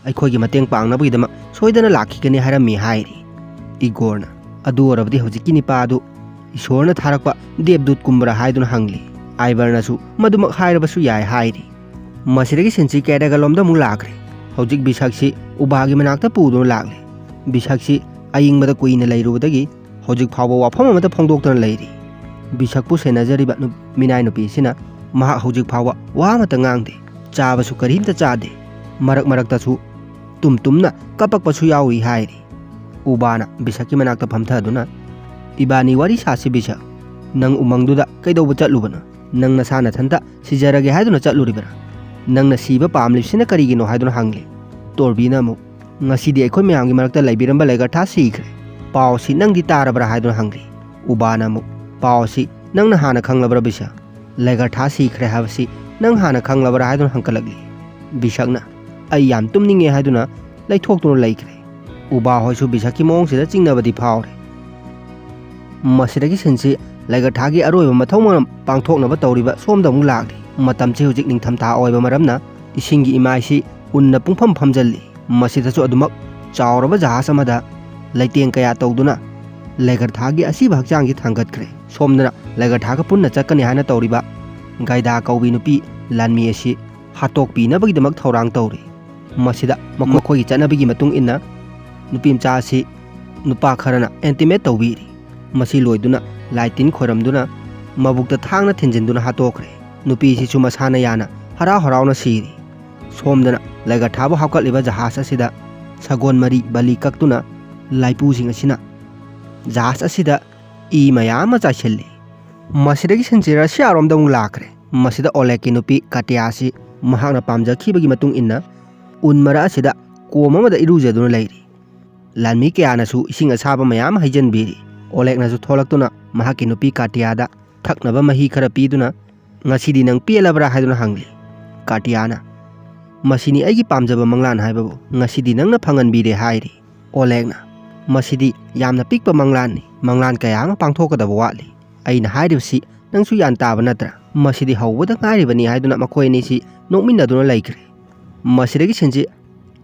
ꯑꯩꯈꯣꯏꯒꯤ ꯃꯇꯦꯡ ꯄꯥꯡꯅꯕꯒꯤꯗꯃꯛ ꯁꯣꯏꯗꯅ ꯂꯥꯛꯈꯤꯒꯅꯤ ꯍꯥꯏꯔꯝꯃꯤ" ꯍꯥꯏꯔꯤ꯫ ꯏꯒꯣꯔꯅ, "ꯑꯗꯨ ꯑꯣꯏꯔꯕꯗꯤ ꯍꯧꯖꯤꯛꯀꯤ ꯅꯤꯄꯥ ꯑꯗꯨ ꯏꯁꯣꯔꯅ ꯊꯥꯔꯛꯄ ꯗꯦꯕꯗꯨꯠꯀꯨꯝꯕꯔꯥ?" ꯍꯥꯏꯗꯨꯅ ꯍꯪꯂꯤ꯫ ꯑꯥꯏꯚꯔꯅꯁꯨ, "ꯃꯗꯨꯃꯛ ꯍꯥꯏꯔꯕꯁꯨ ꯌꯥꯏ" ꯍꯥꯏꯔꯤ꯫ ꯃꯁꯤꯗꯒꯤ ꯁꯤꯟꯁꯤ ꯀꯦꯔꯦꯒꯂꯣꯝꯗ ꯑꯃꯨꯛ ꯂꯥꯛꯈ꯭ꯔꯦ꯫ ꯍꯧꯖꯤꯛ ꯕꯤꯁꯛꯁꯤ ꯎꯕꯥꯒꯤ ꯃꯅꯥꯛꯇ ꯄꯨꯗꯨꯅ ꯂꯥꯛꯂꯦ꯫ ꯕꯤꯁꯛꯁꯤ ꯑꯏꯪꯕꯗ ꯀꯨꯏꯅ ꯂꯩꯔꯨꯕꯗꯒꯤ ꯍꯧꯖꯤꯛ ꯐꯥꯎꯕ ꯋꯥꯐꯝ ꯑꯃꯠꯇ ꯐꯣꯡꯗꯣꯛꯇꯅ ꯂꯩꯔꯤ꯫ ꯕꯤꯁꯛꯄꯨ ꯁꯦꯟꯅꯖꯔꯤꯕ ꯅꯨ-, ꯃꯤꯅꯥꯏ ꯅꯨꯄꯤꯁꯤꯅ ꯃꯍꯥꯛ ꯍꯧꯖꯤꯛ ꯐꯥꯎꯕ ꯋꯥ ꯑꯃꯠꯇ ꯉꯥꯡꯗꯦ, ꯆꯥꯕꯁꯨ ꯀꯔꯤꯝꯇ ꯆꯥꯗꯦ, ꯃꯔꯛ ꯃꯔꯛꯇꯁꯨ ꯇꯨꯝ ꯇꯨꯝꯅ ꯀꯞꯄꯛꯄꯁꯨ ꯌꯥꯎꯔꯤ ꯍꯥꯏꯔꯤ꯫ ꯎꯕꯥꯅ ꯕꯤꯁꯛꯀꯤ ꯃꯅꯥꯛꯇ ꯐꯝꯊꯗꯨꯅ, "ꯏꯕꯥꯅꯤ ꯋꯥꯔꯤ ꯁꯥꯁꯤ ꯕꯤꯁꯛ꯫ ꯅꯪ ꯎꯃꯪꯗꯨꯗ ꯀꯩꯗꯧꯕ ꯆꯠꯂꯨꯕꯅꯣ? ꯅꯪ ꯅꯁꯥ ꯅꯊꯟꯇ ꯁꯤꯖꯔꯒꯦ ꯍꯥꯏꯗꯨꯅ ꯆꯠꯂꯨꯔꯤꯕꯔꯥ? ꯅꯪꯅ ꯁꯤꯕ ꯄꯥꯝꯂꯤꯕꯁꯤꯅ ꯀꯔꯤꯒꯤꯅꯣ?" ꯍꯥꯏꯗꯨꯅ ꯍꯪꯂꯤ꯫ ꯇꯣꯔꯕꯤꯅ ꯑꯃꯨꯛ, "ꯉꯁꯤꯗꯤ ꯑꯩꯈꯣꯏ ꯃꯌꯥꯝꯒꯤ ꯃꯔꯛꯇ ꯂꯩꯕꯤꯔꯝꯕ ꯂꯦꯒꯔꯊꯥ ꯁꯤꯈ꯭ꯔꯦ꯫ ꯄꯥꯎ ꯑꯁꯤ ꯅꯪꯗꯤ ꯇꯥꯔꯕ꯭ꯔꯥ?" ꯍꯥꯏꯗꯨꯅ ꯍꯪꯂꯤ꯫ ꯎꯕꯥꯅ ꯑꯃꯨꯛ, "ꯄꯥꯎ ꯑꯁꯤ ꯅꯪꯅ ꯍꯥꯟꯅ ꯈꯪꯂꯕ꯭ꯔꯥ ꯕꯤꯁꯛ? ꯂꯦꯒꯔꯊꯥ ꯁꯤꯈ꯭ꯔꯦ ꯍꯥꯏꯕꯁꯤ ꯅꯪ ꯍꯥꯟꯅ ꯈꯪꯂꯕ꯭ꯔꯥ?" ꯍꯥꯏꯗꯨꯅ ꯍꯪꯀꯠꯂꯛꯂꯤ꯫ ꯕꯤꯁꯛꯅ, "ꯑꯩ ꯌꯥꯝ ꯇꯨꯝꯅꯤꯡꯉꯦ" ꯍꯥꯏꯗꯨꯅ ꯂꯩꯊꯣꯛꯇꯨꯅ ꯂꯩꯈ꯭ꯔꯦ꯫ ꯎꯕꯥ ꯍꯣꯏꯁꯨ ꯕꯤꯁꯛꯀꯤ ꯃꯑꯣꯡꯁꯤꯗ ꯆꯤꯡꯅꯕꯗꯤ ꯐꯥꯎꯔꯦ꯫ ꯃꯁꯤꯗꯒꯤ ꯁꯤꯟꯁꯤ ꯂꯦꯒꯔꯊꯥꯒꯤ ꯑꯔꯣꯏꯕ ꯃꯊꯧ ꯃꯉꯝ ꯄꯥꯡꯊꯣꯛꯅꯕ ꯇꯧꯔꯤꯕ ꯁꯣꯝꯗ ꯑꯃꯨꯛ ꯂꯥꯛꯂꯤ꯫ ꯃꯇꯝꯁꯤ ꯍꯧꯖꯤꯛ ꯅꯤꯡꯊꯝꯊꯥ ꯑꯣꯏꯕ ꯃꯔꯝꯅ ꯏꯁꯤꯡꯒꯤ ꯏꯃꯥꯏꯁꯤ ꯎꯟꯅ ꯄꯨꯡꯐꯝ ꯐꯝꯖꯜꯂꯤ꯫ ꯃꯁꯤꯗꯁꯨ ꯑꯗꯨꯃꯛ ꯆꯥꯎꯔꯕ ꯖꯍꯥꯖ ꯑꯃꯗ ꯂꯩꯇꯦꯡ ꯀꯌꯥ ꯇꯧꯗꯨꯅ ꯂꯦꯒꯔꯊꯥꯒꯤ ꯑꯁꯤꯕ ꯍꯛꯆꯥꯡꯁꯤ ꯊꯥꯡꯒꯠꯈ꯭ꯔꯦ꯫ ꯁꯣꯝꯗꯅ ꯂꯦꯒꯔꯊꯥꯒ ꯄꯨꯟꯅ ꯆꯠꯀꯅꯤ ꯍꯥꯏꯅ ꯇꯧꯔꯤꯕ ꯒꯥꯏꯗꯥ ꯀꯧꯕꯤ ꯅꯨꯄꯤ ꯂꯥꯟꯃꯤ ꯑꯁꯤ ꯍꯥꯠꯇꯣꯛꯄꯤꯅꯕꯒꯤꯗꯃꯛ ꯊꯧꯔꯥꯡ ꯇꯧꯔꯤ꯫ ꯃꯁꯤꯗ ꯃꯈꯣꯏ-, ꯃꯈꯣꯏꯒꯤ ꯆꯠꯅꯕꯤꯒꯤ ꯃꯇꯨꯡ ꯏꯟꯅ ꯅꯨꯄꯤ ꯃꯆꯥ ꯑꯁꯤ ꯅꯨꯄꯥ ꯈꯔꯅ ꯑꯦꯟꯇꯤꯃꯦꯠ ꯇꯧꯕꯤꯔꯤ꯫ ꯃꯁꯤ ꯂꯣꯏꯗꯨꯅ ꯂꯥꯏ ꯇꯤꯟ ꯈꯣꯏꯔꯝꯗꯨꯅ ꯃꯕꯨꯛꯇ ꯊꯥꯡꯅ ꯊꯤꯟꯖꯤꯟꯗꯨꯅ ꯍꯥꯠꯇꯣꯛꯈ꯭ꯔꯦ꯫ ꯅꯨꯄꯤꯁꯤꯁꯨ ꯃꯁꯥꯅ ꯌꯥꯅ ꯍꯔꯥꯎ ꯍꯔꯥꯎꯅ ꯁꯤꯔꯤ꯫ ꯁꯣꯝꯗꯅ ꯂꯩꯒꯊꯥꯕꯨ ꯍꯥꯞꯀꯠꯂꯤꯕ ꯖꯍꯥꯖ ꯑꯁꯤꯗ ꯁꯒꯣꯜ ꯃꯔꯤ ꯕꯂꯤ ꯀꯛꯇꯨꯅ ꯂꯥꯏꯄꯨꯁꯤꯡ ꯑꯁꯤꯅ ꯖꯍꯥꯖ ꯑꯁꯤꯗ ꯏ ꯃꯌꯥꯝ ꯑꯃ ꯆꯥꯏꯁꯤꯜꯂꯤ꯫ ꯃꯁꯤꯗꯒꯤ ꯁꯤꯟꯁꯤ ꯔꯁꯤꯌꯥꯔꯣꯝꯗ ꯑꯃꯨꯛ ꯂꯥꯛꯈ꯭ꯔꯦ꯫ ꯃꯁꯤꯗ ꯑꯣꯂꯦꯒꯀꯤ ꯅꯨꯄꯤ ꯀꯥꯇꯤꯌꯥ ꯑꯁꯤ ꯃꯍꯥꯛꯅ ꯄꯥꯝꯖꯈꯤꯕꯒꯤ ꯃꯇꯨꯡ ꯏꯟꯅ ꯎꯟ ꯃꯔꯛ ꯑꯁꯤꯗ ꯀꯣꯝ ꯑꯃꯗ ꯏꯔꯨꯖꯗꯨꯅ ꯂꯩꯔꯤ꯫ ꯂꯥꯟꯃꯤ ꯀꯌꯥꯅꯁꯨ ꯏꯁꯤꯡ ꯑꯁꯥꯕ ꯃꯌꯥꯝ ꯑꯃ ꯍꯩꯖꯤꯟꯕꯤꯔꯤ꯫ ꯑꯣꯂꯦꯒꯅꯁꯨ ꯊꯣꯛꯂꯛꯇꯨꯅ ꯃꯍꯥꯛꯀꯤ ꯅꯨꯄꯤ ꯀꯥꯇꯤꯌꯥꯗ ꯊꯛꯅꯕ ꯃꯍꯤ ꯈꯔ ꯄꯤꯗꯨꯅ, "ꯉꯁꯤꯗꯤ ꯅꯪ ꯄꯦꯜꯂꯕ꯭ꯔꯥ?" ꯍꯥꯏꯗꯨꯅ ꯍꯪꯂꯤ꯫ ꯀꯥꯇꯤꯌꯥꯅ, "ꯃꯁꯤꯅꯤ ꯑꯩꯒꯤ ꯄꯥꯝꯖꯕ ꯃꯪꯂꯥꯟ ꯍꯥꯏꯕꯕꯨ, ꯉꯁꯤꯗꯤ ꯅꯪꯅ ꯐꯪꯍꯟꯕꯤꯔꯦ" ꯍꯥꯏꯔꯤ꯫ ꯑꯣꯂꯦꯒꯅ, "ꯃꯁꯤꯗꯤ ꯌꯥꯝꯅ ꯄꯤꯛꯄ ꯃꯪꯂꯥꯟꯅꯤ, ꯃꯪꯂꯥꯟ ꯀꯌꯥ ꯑꯃ ꯄꯥꯡꯊꯣꯛꯀꯗꯕ ꯋꯥꯠꯂꯤ꯫ ꯑꯩꯅ ꯍꯥꯏꯔꯤꯕꯁꯤ ꯅꯪꯁꯨ ꯒ꯭ꯌꯥꯟ ꯇꯥꯕ ꯅꯠꯇ꯭ꯔꯥ? ꯃꯁꯤꯗꯤ ꯍꯧꯕꯗ ꯉꯥꯏꯔꯤꯕꯅꯤ" ꯍꯥꯏꯗꯨꯅ ꯃꯈꯣꯏ ꯑꯅꯤꯁꯤ ꯅꯣꯛꯃꯤꯟꯅꯗꯨꯅ ꯂꯩꯈ꯭ꯔꯦ꯫ ꯃꯁꯤꯗꯒꯤ ꯁꯤꯟꯁꯤ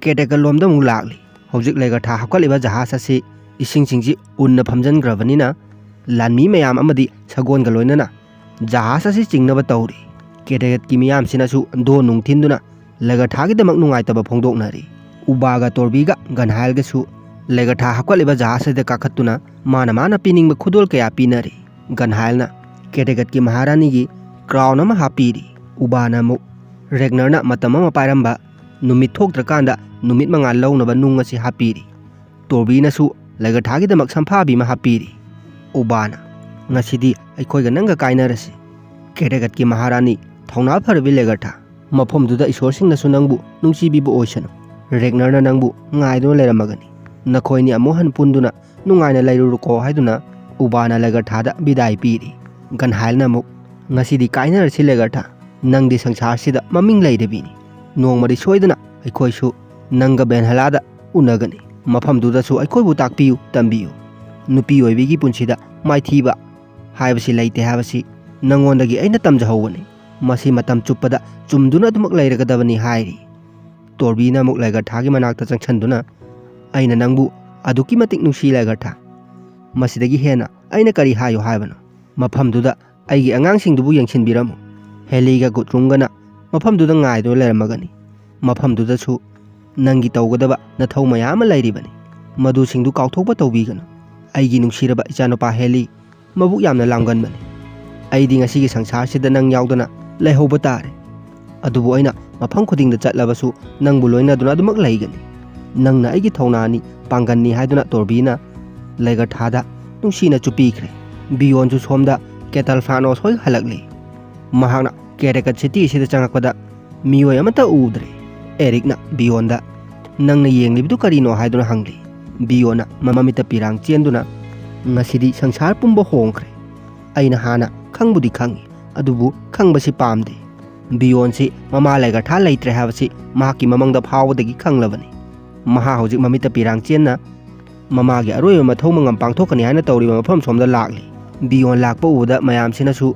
ꯀꯦꯇꯦꯒꯠ ꯂꯣꯝꯗ ꯑꯃꯨꯛ ꯂꯥꯛꯂꯤ꯫ ꯍꯧꯖꯤꯛ ꯂꯩꯒꯊꯥ ꯍꯥꯞꯀꯠꯂꯤꯕ ꯖꯍꯥꯖ ꯑꯁꯤ ꯏꯁꯤꯡꯁꯤꯡꯁꯤ ꯎꯟꯅ ꯐꯝꯖꯤꯟꯈ꯭ꯔꯕꯅꯤꯅ ꯂꯥꯟꯃꯤ ꯃꯌꯥꯝ ꯑꯃꯗꯤ ꯁꯒꯣꯜꯒ ꯂꯣꯏꯅꯅ ꯖꯍꯥꯖ ꯑꯁꯤ ꯆꯤꯡꯅꯕ ꯇꯧꯔꯤ꯫ ꯀꯦꯇꯦꯒꯠꯀꯤ ꯃꯤꯌꯥꯝꯁꯤꯅꯁꯨ ꯗꯣꯟ ꯅꯨꯡ ꯊꯤꯟꯗꯨꯅ ꯂꯩꯒꯊꯥꯒꯤꯗꯃꯛ ꯅꯨꯡꯉꯥꯏꯇꯕ ꯐꯣꯡꯗꯣꯛꯅꯔꯤ꯫ ꯎꯕꯥꯒ ꯇꯣꯔꯕꯤꯒ ꯒꯟꯍꯥꯏꯜꯒꯁꯨ ꯂꯩꯒꯊꯥ ꯍꯥꯞꯀꯠꯂꯤꯕ ꯖꯍꯥꯖ ꯑꯁꯤꯗ ꯀꯥꯈꯠꯇꯨꯅ ꯃꯥꯅ ꯃꯥꯅ ꯄꯤꯅꯤꯡꯕ ꯈꯨꯗꯣꯜ ꯀꯌꯥ ꯄꯤꯅꯔꯤ꯫ ꯒꯟꯍꯥꯏꯜꯅ ꯀꯦꯇꯦꯒꯠꯀꯤ ꯃꯍꯥꯔꯥꯅꯤꯒꯤ ꯀ꯭ꯔꯥꯎꯟ ꯑꯃ ꯍꯥꯞꯄꯤꯔꯤ꯫ ꯎꯕꯥꯅ ꯑꯃꯨꯛ ꯔꯦꯒꯅꯔꯅ ꯃꯇꯝ ꯑꯃ ꯄꯥꯏꯔꯝꯕ ꯅꯨꯃꯤꯠ ꯊꯣꯛꯇ꯭ꯔꯀꯥꯟꯗ ꯅꯨꯃꯤꯠ ꯃꯉꯥꯜ ꯂꯧꯅꯕ ꯅꯨꯡ ꯑꯁꯤ ꯍꯥꯞꯄꯤꯔꯤ꯫ ꯇꯣꯔꯕꯤꯅꯁꯨ ꯂꯩꯒꯊꯥꯒꯤꯗꯃꯛ ꯁꯝꯐꯥꯕꯤ ꯑꯃ ꯍꯥꯞꯄꯤꯔꯤ꯫ ꯎꯕꯥꯅ, "ꯉꯁꯤꯗꯤ ꯑꯩꯈꯣꯏꯒ ꯅꯪꯒ ꯀꯥꯏꯅꯔꯁꯤ꯫ ꯀꯦꯇꯦꯒꯠꯀꯤ ꯃꯍꯥꯔꯥꯅꯤ, ꯊꯧꯅꯥ ꯐꯔꯕꯤ ꯂꯩꯒꯊꯥ, ꯃꯐꯝꯗꯨꯗ ꯏꯁꯣꯔꯁꯤꯡꯅꯁꯨ ꯅꯪꯕꯨ ꯅꯨꯡꯁꯤꯕꯤꯕ ꯑꯣꯏꯁꯅꯨ꯫ ꯔꯦꯒꯅꯔꯅ ꯅꯪꯕꯨ ꯉꯥꯏꯗꯨꯅ ꯂꯩꯔꯝꯃꯒꯅꯤ꯫ ꯅꯈꯣꯏꯅꯤ ꯑꯃꯨꯛ ꯍꯟꯅ ꯄꯨꯟꯗꯨꯅ ꯅꯨꯡꯉꯥꯏꯅ ꯂꯩꯔꯨꯔꯣꯀꯣ" ꯍꯥꯏꯗꯨꯅ ꯎꯕꯥꯅ ꯂꯩꯒꯊꯥꯗ ꯕꯤꯗꯥꯏ ꯄꯤꯔꯤ꯫ ꯒꯟꯍꯥꯏꯜꯅ ꯑꯃꯨꯛ, "ꯉꯁꯤꯗꯤ ꯀꯥꯏꯅꯔꯁꯤ ꯂꯩꯒꯊꯥ꯫ ꯅꯪꯗꯤ ꯁꯪꯁꯥꯔꯁꯤꯗ ꯃꯃꯤꯡ ꯂꯩꯔꯕꯤꯅꯤ꯫ ꯅꯣꯡꯃꯗꯤ ꯁꯣꯏꯗꯅ ꯑꯩꯈꯣꯏꯁꯨ ꯅꯪꯒ ꯕꯦꯟꯍꯂꯥꯗ ꯎꯅꯒꯅꯤ꯫ ꯃꯐꯝꯗꯨꯗꯁꯨ ꯑꯩꯈꯣꯏꯕꯨ ꯇꯥꯛꯄꯤꯌꯨ, ꯇꯝꯕꯤꯌꯨ꯫ ꯅꯨꯄꯤ ꯑꯣꯏꯕꯤꯒꯤ ꯄꯨꯟꯁꯤꯗ ꯃꯥꯏꯊꯤꯕ ꯍꯥꯏꯕꯁꯤ ꯂꯩꯇꯦ ꯍꯥꯏꯕꯁꯤ ꯅꯪꯉꯣꯟꯗꯒꯤ ꯑꯩꯅ ꯇꯝꯖꯍꯧꯕꯅꯤ꯫ ꯃꯁꯤ ꯃꯇꯝ ꯆꯨꯞꯄꯗ ꯆꯨꯝꯗꯨꯅ ꯑꯗꯨꯃꯛ ꯂꯩꯔꯒꯗꯕꯅꯤ" ꯍꯥꯏꯔꯤ꯫ ꯇꯣꯔꯕꯤꯅ ꯑꯃꯨꯛ ꯂꯩꯒꯊꯥꯒꯤ ꯃꯅꯥꯛꯇ ꯆꯪꯁꯤꯟꯗꯨꯅ, "ꯑꯩꯅ ꯅꯪꯕꯨ ꯑꯗꯨꯛꯀꯤ ꯃꯇꯤꯛ ꯅꯨꯡꯁꯤ ꯂꯩꯒꯊꯥ꯫ ꯃꯁꯤꯗꯒꯤ ꯍꯦꯟꯅ ꯑꯩꯅ ꯀꯔꯤ ꯍꯥꯏꯌꯨ ꯍꯥꯏꯕꯅꯣ? ꯃꯐꯝꯗꯨꯗ ꯑꯩꯒꯤ ꯑꯉꯥꯡꯁꯤꯡꯗꯨꯕꯨ ꯌꯦꯡꯁꯤꯟꯕꯤꯔꯝꯃꯨ꯫ ꯍꯦꯂꯤꯒ ꯒꯨꯠꯔꯨꯝꯒꯅ ꯃꯐꯝꯗꯨꯗ ꯉꯥꯏꯗꯨꯅ ꯂꯩꯔꯝꯃꯒꯅꯤ꯫ ꯃꯐꯝꯗꯨꯗꯁꯨ ꯅꯪꯒꯤ ꯇꯧꯒꯗꯕ ꯅꯊꯧ ꯃꯌꯥꯝ ꯑꯃ ꯂꯩꯔꯤꯕꯅꯤ꯫ ꯃꯗꯨꯁꯤꯡꯗꯨ ꯀꯥꯎꯊꯣꯛꯄ ꯇꯧꯕꯤꯒꯅꯨ꯫ ꯑꯩꯒꯤ ꯅꯨꯡꯁꯤꯔꯕ ꯏꯆꯥꯅꯨꯄꯥ ꯍꯦꯂꯤ, ꯃꯕꯨꯛ ꯌꯥꯝꯅ ꯂꯥꯝꯒꯟꯕꯅꯤ꯫ ꯑꯩꯗꯤ ꯉꯁꯤꯒꯤ ꯁꯪꯁꯥꯔꯁꯤꯗ ꯅꯪ ꯌꯥꯎꯗꯅ ꯂꯩꯍꯧꯕ ꯇꯥꯔꯦ꯫ ꯑꯗꯨꯕꯨ ꯑꯩꯅ ꯃꯐꯝ ꯈꯨꯗꯤꯡꯗ ꯆꯠꯂꯕꯁꯨ ꯅꯪꯕꯨ ꯂꯣꯏꯅꯗꯨꯅ ꯑꯗꯨꯃꯛ ꯂꯩꯒꯅꯤ꯫ ꯅꯪꯅ ꯑꯩꯒꯤ ꯊꯧꯅꯥꯅꯤ, ꯄꯥꯡꯒꯜꯅꯤ ꯍꯥꯏꯗꯨꯅ ꯇꯣꯔꯕꯤꯅ ꯂꯩꯒꯔꯊꯥꯗ ꯅꯨꯡꯁꯤꯅ ꯆꯨꯞꯄꯤꯈ꯭ꯔꯦ꯫ ꯕꯤꯌꯣꯟꯁꯨ ꯁꯣꯝꯗ ꯀꯦꯇꯜ ꯐ꯭ꯔꯥꯅꯣꯁ ꯍꯣꯏ ꯍꯜꯂꯛꯂꯦ꯫ ꯃꯍꯥꯛꯅ ꯀꯦꯔꯦꯀꯠ ꯁꯤꯇꯤ ꯑꯁꯤꯗ ꯆꯪꯂꯛꯄꯗ ꯃꯤꯑꯣꯏ ꯑꯃꯠꯇ ꯎꯗ꯭ꯔꯦ꯫ ꯑꯦꯔꯤꯛꯅ ꯕꯤꯌꯣꯟꯗ "ꯅꯪꯅ ꯌꯦꯡꯂꯤꯕꯗꯨ ꯀꯔꯤꯅꯣ?" ꯍꯥꯏꯗꯨꯅ ꯍꯪꯂꯤ꯫ ꯕꯤꯌꯣꯟꯅ ꯃꯃꯤꯠꯇ ꯄꯤꯔꯥꯡ ꯆꯦꯟꯗꯨꯅ "ꯉꯁꯤꯗꯤ ꯁꯪꯁꯥꯔ ꯄꯨꯝꯕ ꯍꯣꯡꯈ꯭ꯔꯦ꯫ ꯑꯩꯅ ꯍꯥꯟꯅ ꯈꯪꯕꯨꯗꯤ ꯈꯪꯉꯤ, ꯑꯗꯨꯕꯨ ꯈꯪꯕꯁꯤ ꯄꯥꯝꯗꯦ꯫ ꯕꯤꯌꯣꯟꯁꯤ ꯃꯃꯥ ꯂꯩꯒꯔꯊꯥ ꯂꯩꯇ꯭ꯔꯦ ꯍꯥꯏꯕꯁꯤ ꯃꯍꯥꯛꯀꯤ ꯃꯃꯪꯗ ꯐꯥꯎꯕꯗꯒꯤ ꯈꯪꯂꯕꯅꯤ꯫ ꯃꯍꯥꯛ ꯍꯧꯖꯤꯛ ꯃꯃꯤꯠꯇ ꯄꯤꯔꯥꯡ ꯆꯦꯟꯅ ꯃꯃꯥꯒꯤ ꯑꯔꯣꯏꯕ ꯃꯊꯧ ꯃꯉꯝ ꯄꯥꯡꯊꯣꯛꯀꯅꯤ ꯍꯥꯏꯅ ꯇꯧꯔꯤꯕ ꯃꯐꯝ ꯁꯣꯝꯗ ꯂꯥꯛꯂꯤ꯫ ꯕꯤꯌꯣꯟ ꯂꯥꯛꯄ ꯎꯕꯗ ꯃꯌꯥꯝꯁꯤꯅꯁꯨ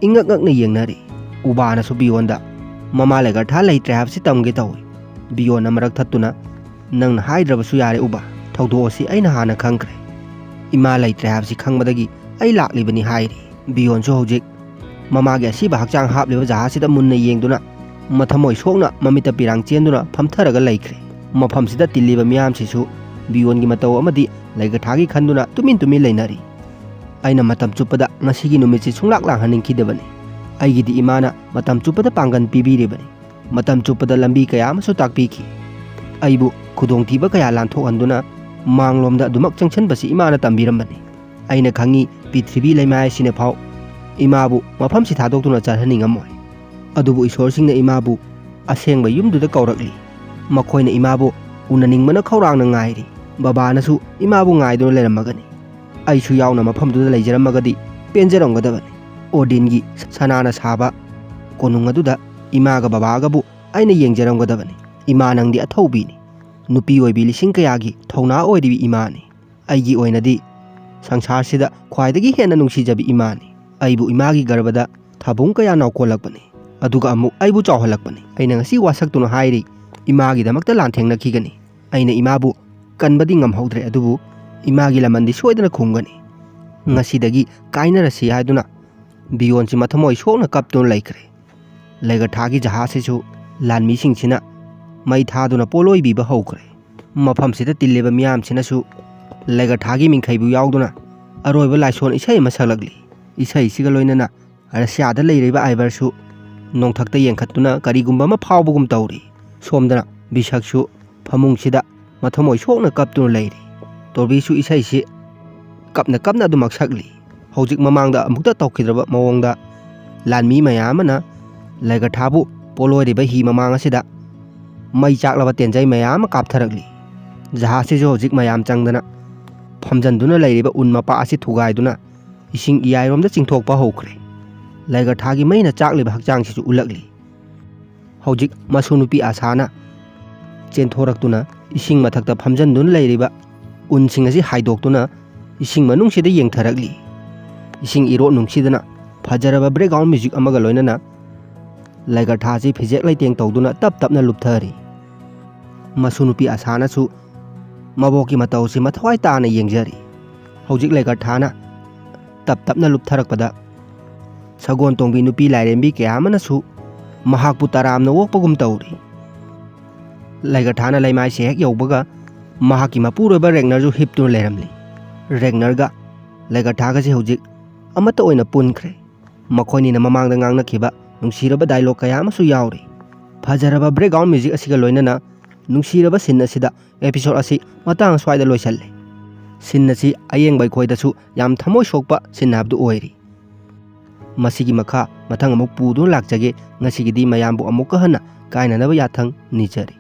ꯏꯪꯉꯛ ꯉꯛꯅ ꯌꯦꯡꯅꯔꯤ꯫ ꯎꯕꯥꯅꯁꯨ ꯕꯤꯌꯣꯟꯗ "ꯃꯃꯥ ꯂꯩꯒꯔꯊꯥ ꯂꯩꯇ꯭ꯔꯦ ꯍꯥꯏꯕꯁꯤ ꯇꯝꯒꯦ ꯇꯧꯏ"꯫ ꯕꯤꯌꯣꯟꯅ ꯃꯔꯛ ꯊꯠꯇꯨꯅ "ꯅꯪꯅ ꯍꯥꯏꯗ꯭ꯔꯕꯁꯨ ꯌꯥꯔꯦ ꯎꯕꯥ, ꯊꯧꯗꯣꯛ ꯑꯁꯤ ꯑꯩꯅ ꯍꯥꯟꯅ ꯈꯪꯈ꯭ꯔꯦ꯫ ꯏꯃꯥ ꯂꯩꯇ꯭ꯔꯦ ꯍꯥꯏꯕꯁꯤ ꯈꯪꯕꯗꯒꯤ ꯑꯩ ꯂꯥꯛꯂꯤꯕꯅꯤ" ꯍꯥꯏꯔꯤ꯫ ꯕꯤꯌꯣꯟꯁꯨ ꯍꯧꯖꯤꯛ ꯃꯃꯥꯒꯤ ꯑꯁꯤꯕ ꯍꯛꯆꯥꯡ ꯍꯥꯞꯂꯤꯕ ꯖꯍꯥꯖꯁꯤꯗ ꯃꯨꯟꯅ ꯌꯦꯡꯗꯨꯅ ꯃꯊꯃꯣꯏ ꯁꯣꯛꯅ ꯃꯃꯤꯠꯇ ꯄꯤꯔꯥꯡ ꯆꯦꯟꯗꯨꯅ ꯐꯝꯊꯔꯒ ꯂꯩꯈ꯭ꯔꯦ꯫ ꯃꯐꯝꯁꯤꯗ ꯇꯤꯜꯂꯤꯕ ꯃꯤꯌꯥꯝꯁꯤꯁꯨ ꯕꯤꯌꯣꯟꯒꯤ ꯃꯇꯧ ꯑꯃꯗꯤ ꯂꯩꯒꯔꯊꯥꯒꯤ ꯈꯟꯗꯨꯅ ꯇꯨꯃꯤꯟ ꯇꯨꯃꯤꯟ ꯂꯩꯅꯔꯤ꯫ ꯑꯩꯅ ꯃꯇꯝ ꯆꯨꯞꯄꯗ ꯉꯁꯤꯒꯤ ꯅꯨꯃꯤꯠꯁꯤ ꯁꯨꯡꯂꯥꯛ ꯂꯥꯛꯍꯟꯅꯤꯡꯈꯤꯗꯕꯅꯤ꯫ ꯑꯩꯒꯤꯗꯤ ꯏꯃꯥꯅ ꯃꯇꯝ ꯆꯨꯞꯄꯗ ꯄꯥꯡꯒꯜ ꯄꯤꯕꯤꯔꯤꯕꯅꯤ꯫ ꯃꯇꯝ ꯆꯨꯞꯄꯗ ꯂꯝꯕꯤ ꯀꯌꯥ ꯑꯃꯁꯨ ꯇꯥꯛꯄꯤꯈꯤ꯫ ꯑꯩꯕꯨ ꯈꯨꯗꯣꯡꯊꯤꯕ ꯀꯌꯥ ꯂꯥꯟꯊꯣꯛꯍꯟꯗꯨꯅ ꯃꯥꯡꯂꯣꯝꯗ ꯑꯗꯨꯃꯛ ꯆꯪꯁꯤꯟꯕꯁꯤ ꯏꯃꯥꯅ ꯇꯝꯕꯤꯔꯝꯕꯅꯤ꯫ ꯑꯩꯅ ꯈꯪꯉꯤ, ꯄ꯭ꯔꯤꯊꯤꯕꯤ ꯂꯩꯃꯥꯏ ꯑꯁꯤꯅ ꯐꯥꯎ ꯏꯃꯥꯕꯨ ꯃꯐꯝꯁꯤ ꯊꯥꯗꯣꯛꯇꯨꯅ ꯆꯠꯍꯟꯅꯤꯡꯉꯝꯃꯣꯏ꯫ ꯑꯗꯨꯕꯨ ꯏꯁꯣꯔꯁꯤꯡꯅ ꯏꯃꯥꯕꯨ ꯑꯁꯦꯡꯕ ꯌꯨꯝꯗꯨꯗ ꯀꯧꯔꯛꯂꯤ꯫ ꯃꯈꯣꯏꯅ ꯏꯃꯥꯕꯨ ꯎꯅꯅꯤꯡꯕꯅ ꯈꯧꯔꯥꯡꯅ ꯉꯥꯏꯔꯤ꯫ ꯕꯕꯥꯅꯁꯨ ꯏꯃꯥꯕꯨ ꯉꯥꯏꯗꯨꯅ ꯂꯩꯔꯝꯃꯒꯅꯤ꯫ ꯑꯩꯁꯨ ꯌꯥꯎꯅ ꯃꯐꯝꯗꯨꯗ ꯂꯩꯖꯔꯝꯃꯒꯗꯤ ꯄꯦꯟꯖꯔꯝꯒꯗꯕꯅꯤ꯫ ꯑꯣꯗꯤꯟꯒꯤ ꯁꯅꯥꯅ ꯁꯥꯕ ꯀꯣꯅꯨꯡ ꯑꯗꯨꯗ ꯏꯃꯥꯒ ꯕꯕꯥꯒꯕꯨ ꯑꯩꯅ ꯌꯦꯡꯖꯔꯝꯒꯗꯕꯅꯤ꯫ ꯏꯃꯥ, ꯅꯪꯗꯤ ꯑꯊꯧꯕꯤꯅꯤ꯫ ꯅꯨꯄꯤ ꯑꯣꯏꯕꯤ ꯂꯤꯁꯤꯡ ꯀꯌꯥꯒꯤ ꯊꯧꯅꯥ ꯑꯣꯏꯔꯤꯕꯤ ꯏꯃꯥꯅꯤ꯫ ꯑꯩꯒꯤ ꯑꯣꯏꯅꯗꯤ ꯁꯪꯁꯥꯔꯁꯤꯗ ꯈ꯭ꯋꯥꯏꯗꯒꯤ ꯍꯦꯟꯅ ꯅꯨꯡꯁꯤꯖꯕꯤ ꯏꯃꯥꯅꯤ꯫ ꯑꯩꯕꯨ ꯏꯃꯥꯒꯤ ꯒꯔꯚꯗ ꯊꯥꯕꯨꯡ ꯀꯌꯥ ꯅꯥꯎꯀꯣꯜꯂꯛꯄꯅꯤ, ꯑꯗꯨꯒ ꯑꯃꯨꯛ ꯑꯩꯕꯨ ꯆꯥꯎꯍꯜꯂꯛꯄꯅꯤ꯫ ꯑꯩꯅ ꯉꯁꯤ ꯋꯥꯁꯛꯇꯨꯅ ꯍꯥꯏꯔꯤ, ꯏꯃꯥꯒꯤꯗꯃꯛꯇ ꯂꯥꯟꯊꯦꯡꯅꯈꯤꯒꯅꯤ꯫ ꯑꯩꯅ ꯏꯃꯥꯕꯨ ꯀꯟꯕꯗꯤ ꯉꯝꯍꯧꯗ꯭ꯔꯦ, ꯑꯗꯨꯕꯨ ꯏꯃꯥꯒꯤ ꯂꯃꯟꯗꯤ ꯁꯣꯏꯗꯅ ꯈꯨꯝꯒꯅꯤ꯫ ꯉꯁꯤꯗꯒꯤ ꯀꯥꯏꯅꯔꯁꯤ ꯍꯥꯏꯗꯨꯅ ꯕꯤꯌꯣꯟꯁꯤ ꯃꯊꯃꯣꯏ ꯁꯣꯛꯅ ꯀꯞꯇꯨꯅ ꯂꯩꯈ꯭ꯔꯦ꯫ ꯂꯩꯒꯔꯊꯥꯒꯤ ꯖꯍꯥꯖꯁꯤꯁꯨ ꯂꯥꯟꯃꯤꯁꯤꯡꯁꯤꯅ ꯃꯩ ꯊꯥꯗꯨꯅ ꯄꯣꯠꯂꯣꯏꯕꯤꯕ ꯍꯧꯈ꯭ꯔꯦ꯫ ꯃꯐꯝꯁꯤꯗ ꯇꯤꯜꯂꯤꯕ ꯃꯤꯌꯥꯝꯁꯤꯅꯁꯨ ꯂꯩꯒꯔꯊꯥꯒꯤ ꯃꯤꯡꯈꯩꯕꯨ ꯌꯥꯎꯗꯨꯅ ꯑꯔꯣꯏꯕ ꯂꯥꯏꯁꯣꯟ ꯏꯁꯩ ꯑꯃ ꯁꯛꯂꯛꯂꯤ꯫ ꯏꯁꯩꯁꯤꯒ ꯂꯣꯏꯅꯅ ꯔꯁꯤꯌꯥꯗ ꯂꯩꯔꯤꯕ ꯑꯥꯏꯕꯔꯁꯨ ꯅꯣꯡꯊꯛꯇ ꯌꯦꯡꯈꯠꯇꯨꯅ ꯀꯔꯤꯒꯨꯝꯕ ꯑꯃ ꯐꯥꯎꯕꯒꯨꯝ ꯇꯧꯔꯤ꯫ ꯁꯣꯝꯗꯅ ꯕꯤꯁꯛꯁꯨ ꯐꯃꯨꯡꯁꯤꯗ ꯃꯊꯃꯣꯏ ꯁꯣꯛꯅ ꯀꯞꯇꯨꯅ ꯂꯩꯔꯤ꯫ ꯇꯣꯔꯕꯤꯁꯨ ꯏꯁꯩꯁꯤ ꯀꯞꯅ ꯀꯞꯅ ꯑꯗꯨꯃꯛ ꯁꯛꯂꯤ꯫ ꯍꯧꯖꯤꯛ ꯃꯃꯥꯡꯗ ꯑꯃꯨꯛꯇ ꯇꯧꯈꯤꯗ꯭ꯔꯕ ꯃꯑꯣꯡꯗ ꯂꯥꯟꯃꯤ ꯃꯌꯥꯝ ꯑꯃꯅ ꯂꯩꯒꯊꯥꯕꯨ ꯄꯣꯂꯣꯏꯔꯤꯕ ꯍꯤ ꯃꯃꯥꯡ ꯑꯁꯤꯗ ꯃꯩ ꯆꯥꯛꯂꯕ ꯇꯦꯟꯖꯩ ꯃꯌꯥꯝ ꯑꯃ ꯀꯥꯞꯊꯔꯛꯂꯤ꯫ ꯖꯍꯥꯖꯁꯤꯁꯨ ꯍꯧꯖꯤꯛ ꯃꯌꯥꯝ ꯆꯪꯗꯅ ꯐꯝꯖꯟꯗꯨꯅ ꯂꯩꯔꯤꯕ ꯎꯟ ꯃꯄꯥ ꯑꯁꯤ ꯊꯨꯒꯥꯏꯗꯨꯅ ꯏꯁꯤꯡ ꯏꯌꯥꯏꯔꯣꯝꯗ ꯆꯤꯡꯊꯣꯛꯄ ꯍꯧꯈ꯭ꯔꯦ꯫ ꯂꯩꯒꯊꯥꯒꯤ ꯃꯩꯅ ꯆꯥꯛꯂꯤꯕ ꯍꯛꯆꯥꯡꯁꯤꯁꯨ ꯎꯠꯂꯛꯂꯤ꯫ ꯍꯧꯖꯤꯛ ꯃꯁꯨ ꯅꯨꯄꯤ ꯑꯁꯥꯅ ꯆꯦꯟꯊꯣꯔꯛꯇꯨꯅ ꯏꯁꯤꯡ ꯃꯊꯛꯇ ꯐꯝꯖꯟꯗꯨꯅ ꯂꯩꯔꯤꯕ ꯎꯟꯁꯤꯡ ꯑꯁꯤ ꯍꯥꯏꯗꯣꯛꯇꯨꯅ ꯏꯁꯤꯡ ꯃꯅꯨꯡꯁꯤꯗ ꯌꯦꯡꯊꯔꯛꯂꯤ꯫ ꯏꯁꯤꯡ ꯏꯔꯣꯠ ꯅꯨꯡꯁꯤꯗꯅ ꯐꯖꯔꯕ ꯕꯦꯛꯒ꯭ꯔꯥꯎꯟ ꯃ꯭ꯌꯨꯖꯤꯛ ꯑꯃꯒ ꯂꯣꯏꯅꯅ ꯂꯩꯒꯊꯥꯁꯤ ꯐꯤꯖꯦꯛ ꯂꯩꯇꯦꯡ ꯇꯧꯗꯨꯅ ꯇꯞ ꯇꯞꯅ ꯂꯨꯞꯊꯔꯤ꯫ ꯃꯁꯨ ꯅꯨꯄꯤ ꯑꯁꯥꯅꯁꯨ ꯃꯕꯣꯛꯀꯤ ꯃꯇꯧꯁꯤ ꯃꯊ꯭ꯋꯥꯏ ꯇꯥꯅ ꯌꯦꯡꯖꯔꯤ꯫ ꯍꯧꯖꯤꯛ ꯂꯩꯒꯊꯥꯅ ꯇꯞ ꯇꯞꯅ ꯂꯨꯞꯊꯔꯛꯄꯗ ꯁꯒꯣꯜ ꯇꯣꯡꯕꯤ ꯅꯨꯄꯤ ꯂꯥꯏꯔꯦꯝꯕꯤ ꯀꯌꯥ ꯑꯃꯅꯁꯨ ꯃꯍꯥꯛꯄꯨ ꯇꯔꯥꯝꯅ ꯑꯣꯛꯄꯒꯨꯝ ꯇꯧꯔꯤ꯫ ꯂꯩꯒꯊꯥꯅ ꯂꯩꯃꯥꯏꯁꯦ ꯍꯦꯛ ꯌꯧꯕꯒ ꯃꯍꯥꯛꯀꯤ ꯃꯄꯨꯔꯣꯏꯕ ꯔꯦꯒꯅꯔꯁꯨ ꯍꯤꯞꯇꯨꯅ ꯂꯩꯔꯝꯂꯤ꯫ ꯔꯦꯒꯅꯔꯒ ꯂꯩꯒꯊꯥꯒꯁꯤ ꯍꯧꯖꯤꯛ ꯑꯃꯠꯇ ꯑꯣꯏꯅ ꯄꯨꯟꯈ꯭ꯔꯦ꯫ ꯃꯈꯣꯏꯅꯤꯅ ꯃꯃꯥꯡꯗ ꯉꯥꯡꯅꯈꯤꯕ ꯅꯨꯡꯁꯤꯔꯕ ꯗꯥꯏꯂꯣꯒ ꯀꯌꯥ ꯑꯃꯁꯨ ꯌꯥꯎꯔꯤ꯫ ꯐꯖꯔꯕ ꯕꯦꯛꯒ꯭ꯔꯥꯎꯟ ꯃ꯭ꯌꯨꯖꯤꯛ ꯑꯁꯤꯒ ꯂꯣꯏꯅꯅ ꯅꯨꯡꯁꯤꯔꯕ ꯁꯤꯟ ꯑꯁꯤꯗ ꯑꯦꯄꯤꯁꯣꯗ ꯑꯁꯤ ꯃꯇꯥꯡ ꯑꯁ꯭ꯋꯥꯏꯗ ꯂꯣꯏꯁꯤꯜꯂꯤ꯫ ꯁꯤꯟ ꯑꯁꯤ ꯑꯌꯦꯡꯕ ꯑꯩꯈꯣꯏꯗꯁꯨ ꯌꯥꯝ ꯊꯃꯣꯏ ꯁꯣꯛꯄ ꯁꯤꯟ ꯍꯥꯏꯕꯗꯨ ꯑꯣꯏꯔꯤ꯫ ꯃꯁꯤꯒꯤ ꯃꯈꯥ ꯃꯊꯪ ꯑꯃꯨꯛ ꯄꯨꯗꯨꯅ ꯂꯥꯛꯆꯒꯦ꯫ ꯉꯁꯤꯒꯤꯗꯤ ꯃꯌꯥꯝꯕꯨ ꯑꯃꯨꯛꯀ ꯍꯟꯅ ꯀꯥꯏꯅꯅꯕ ꯌꯥꯊꯪ ꯅꯤꯖꯔꯤ꯫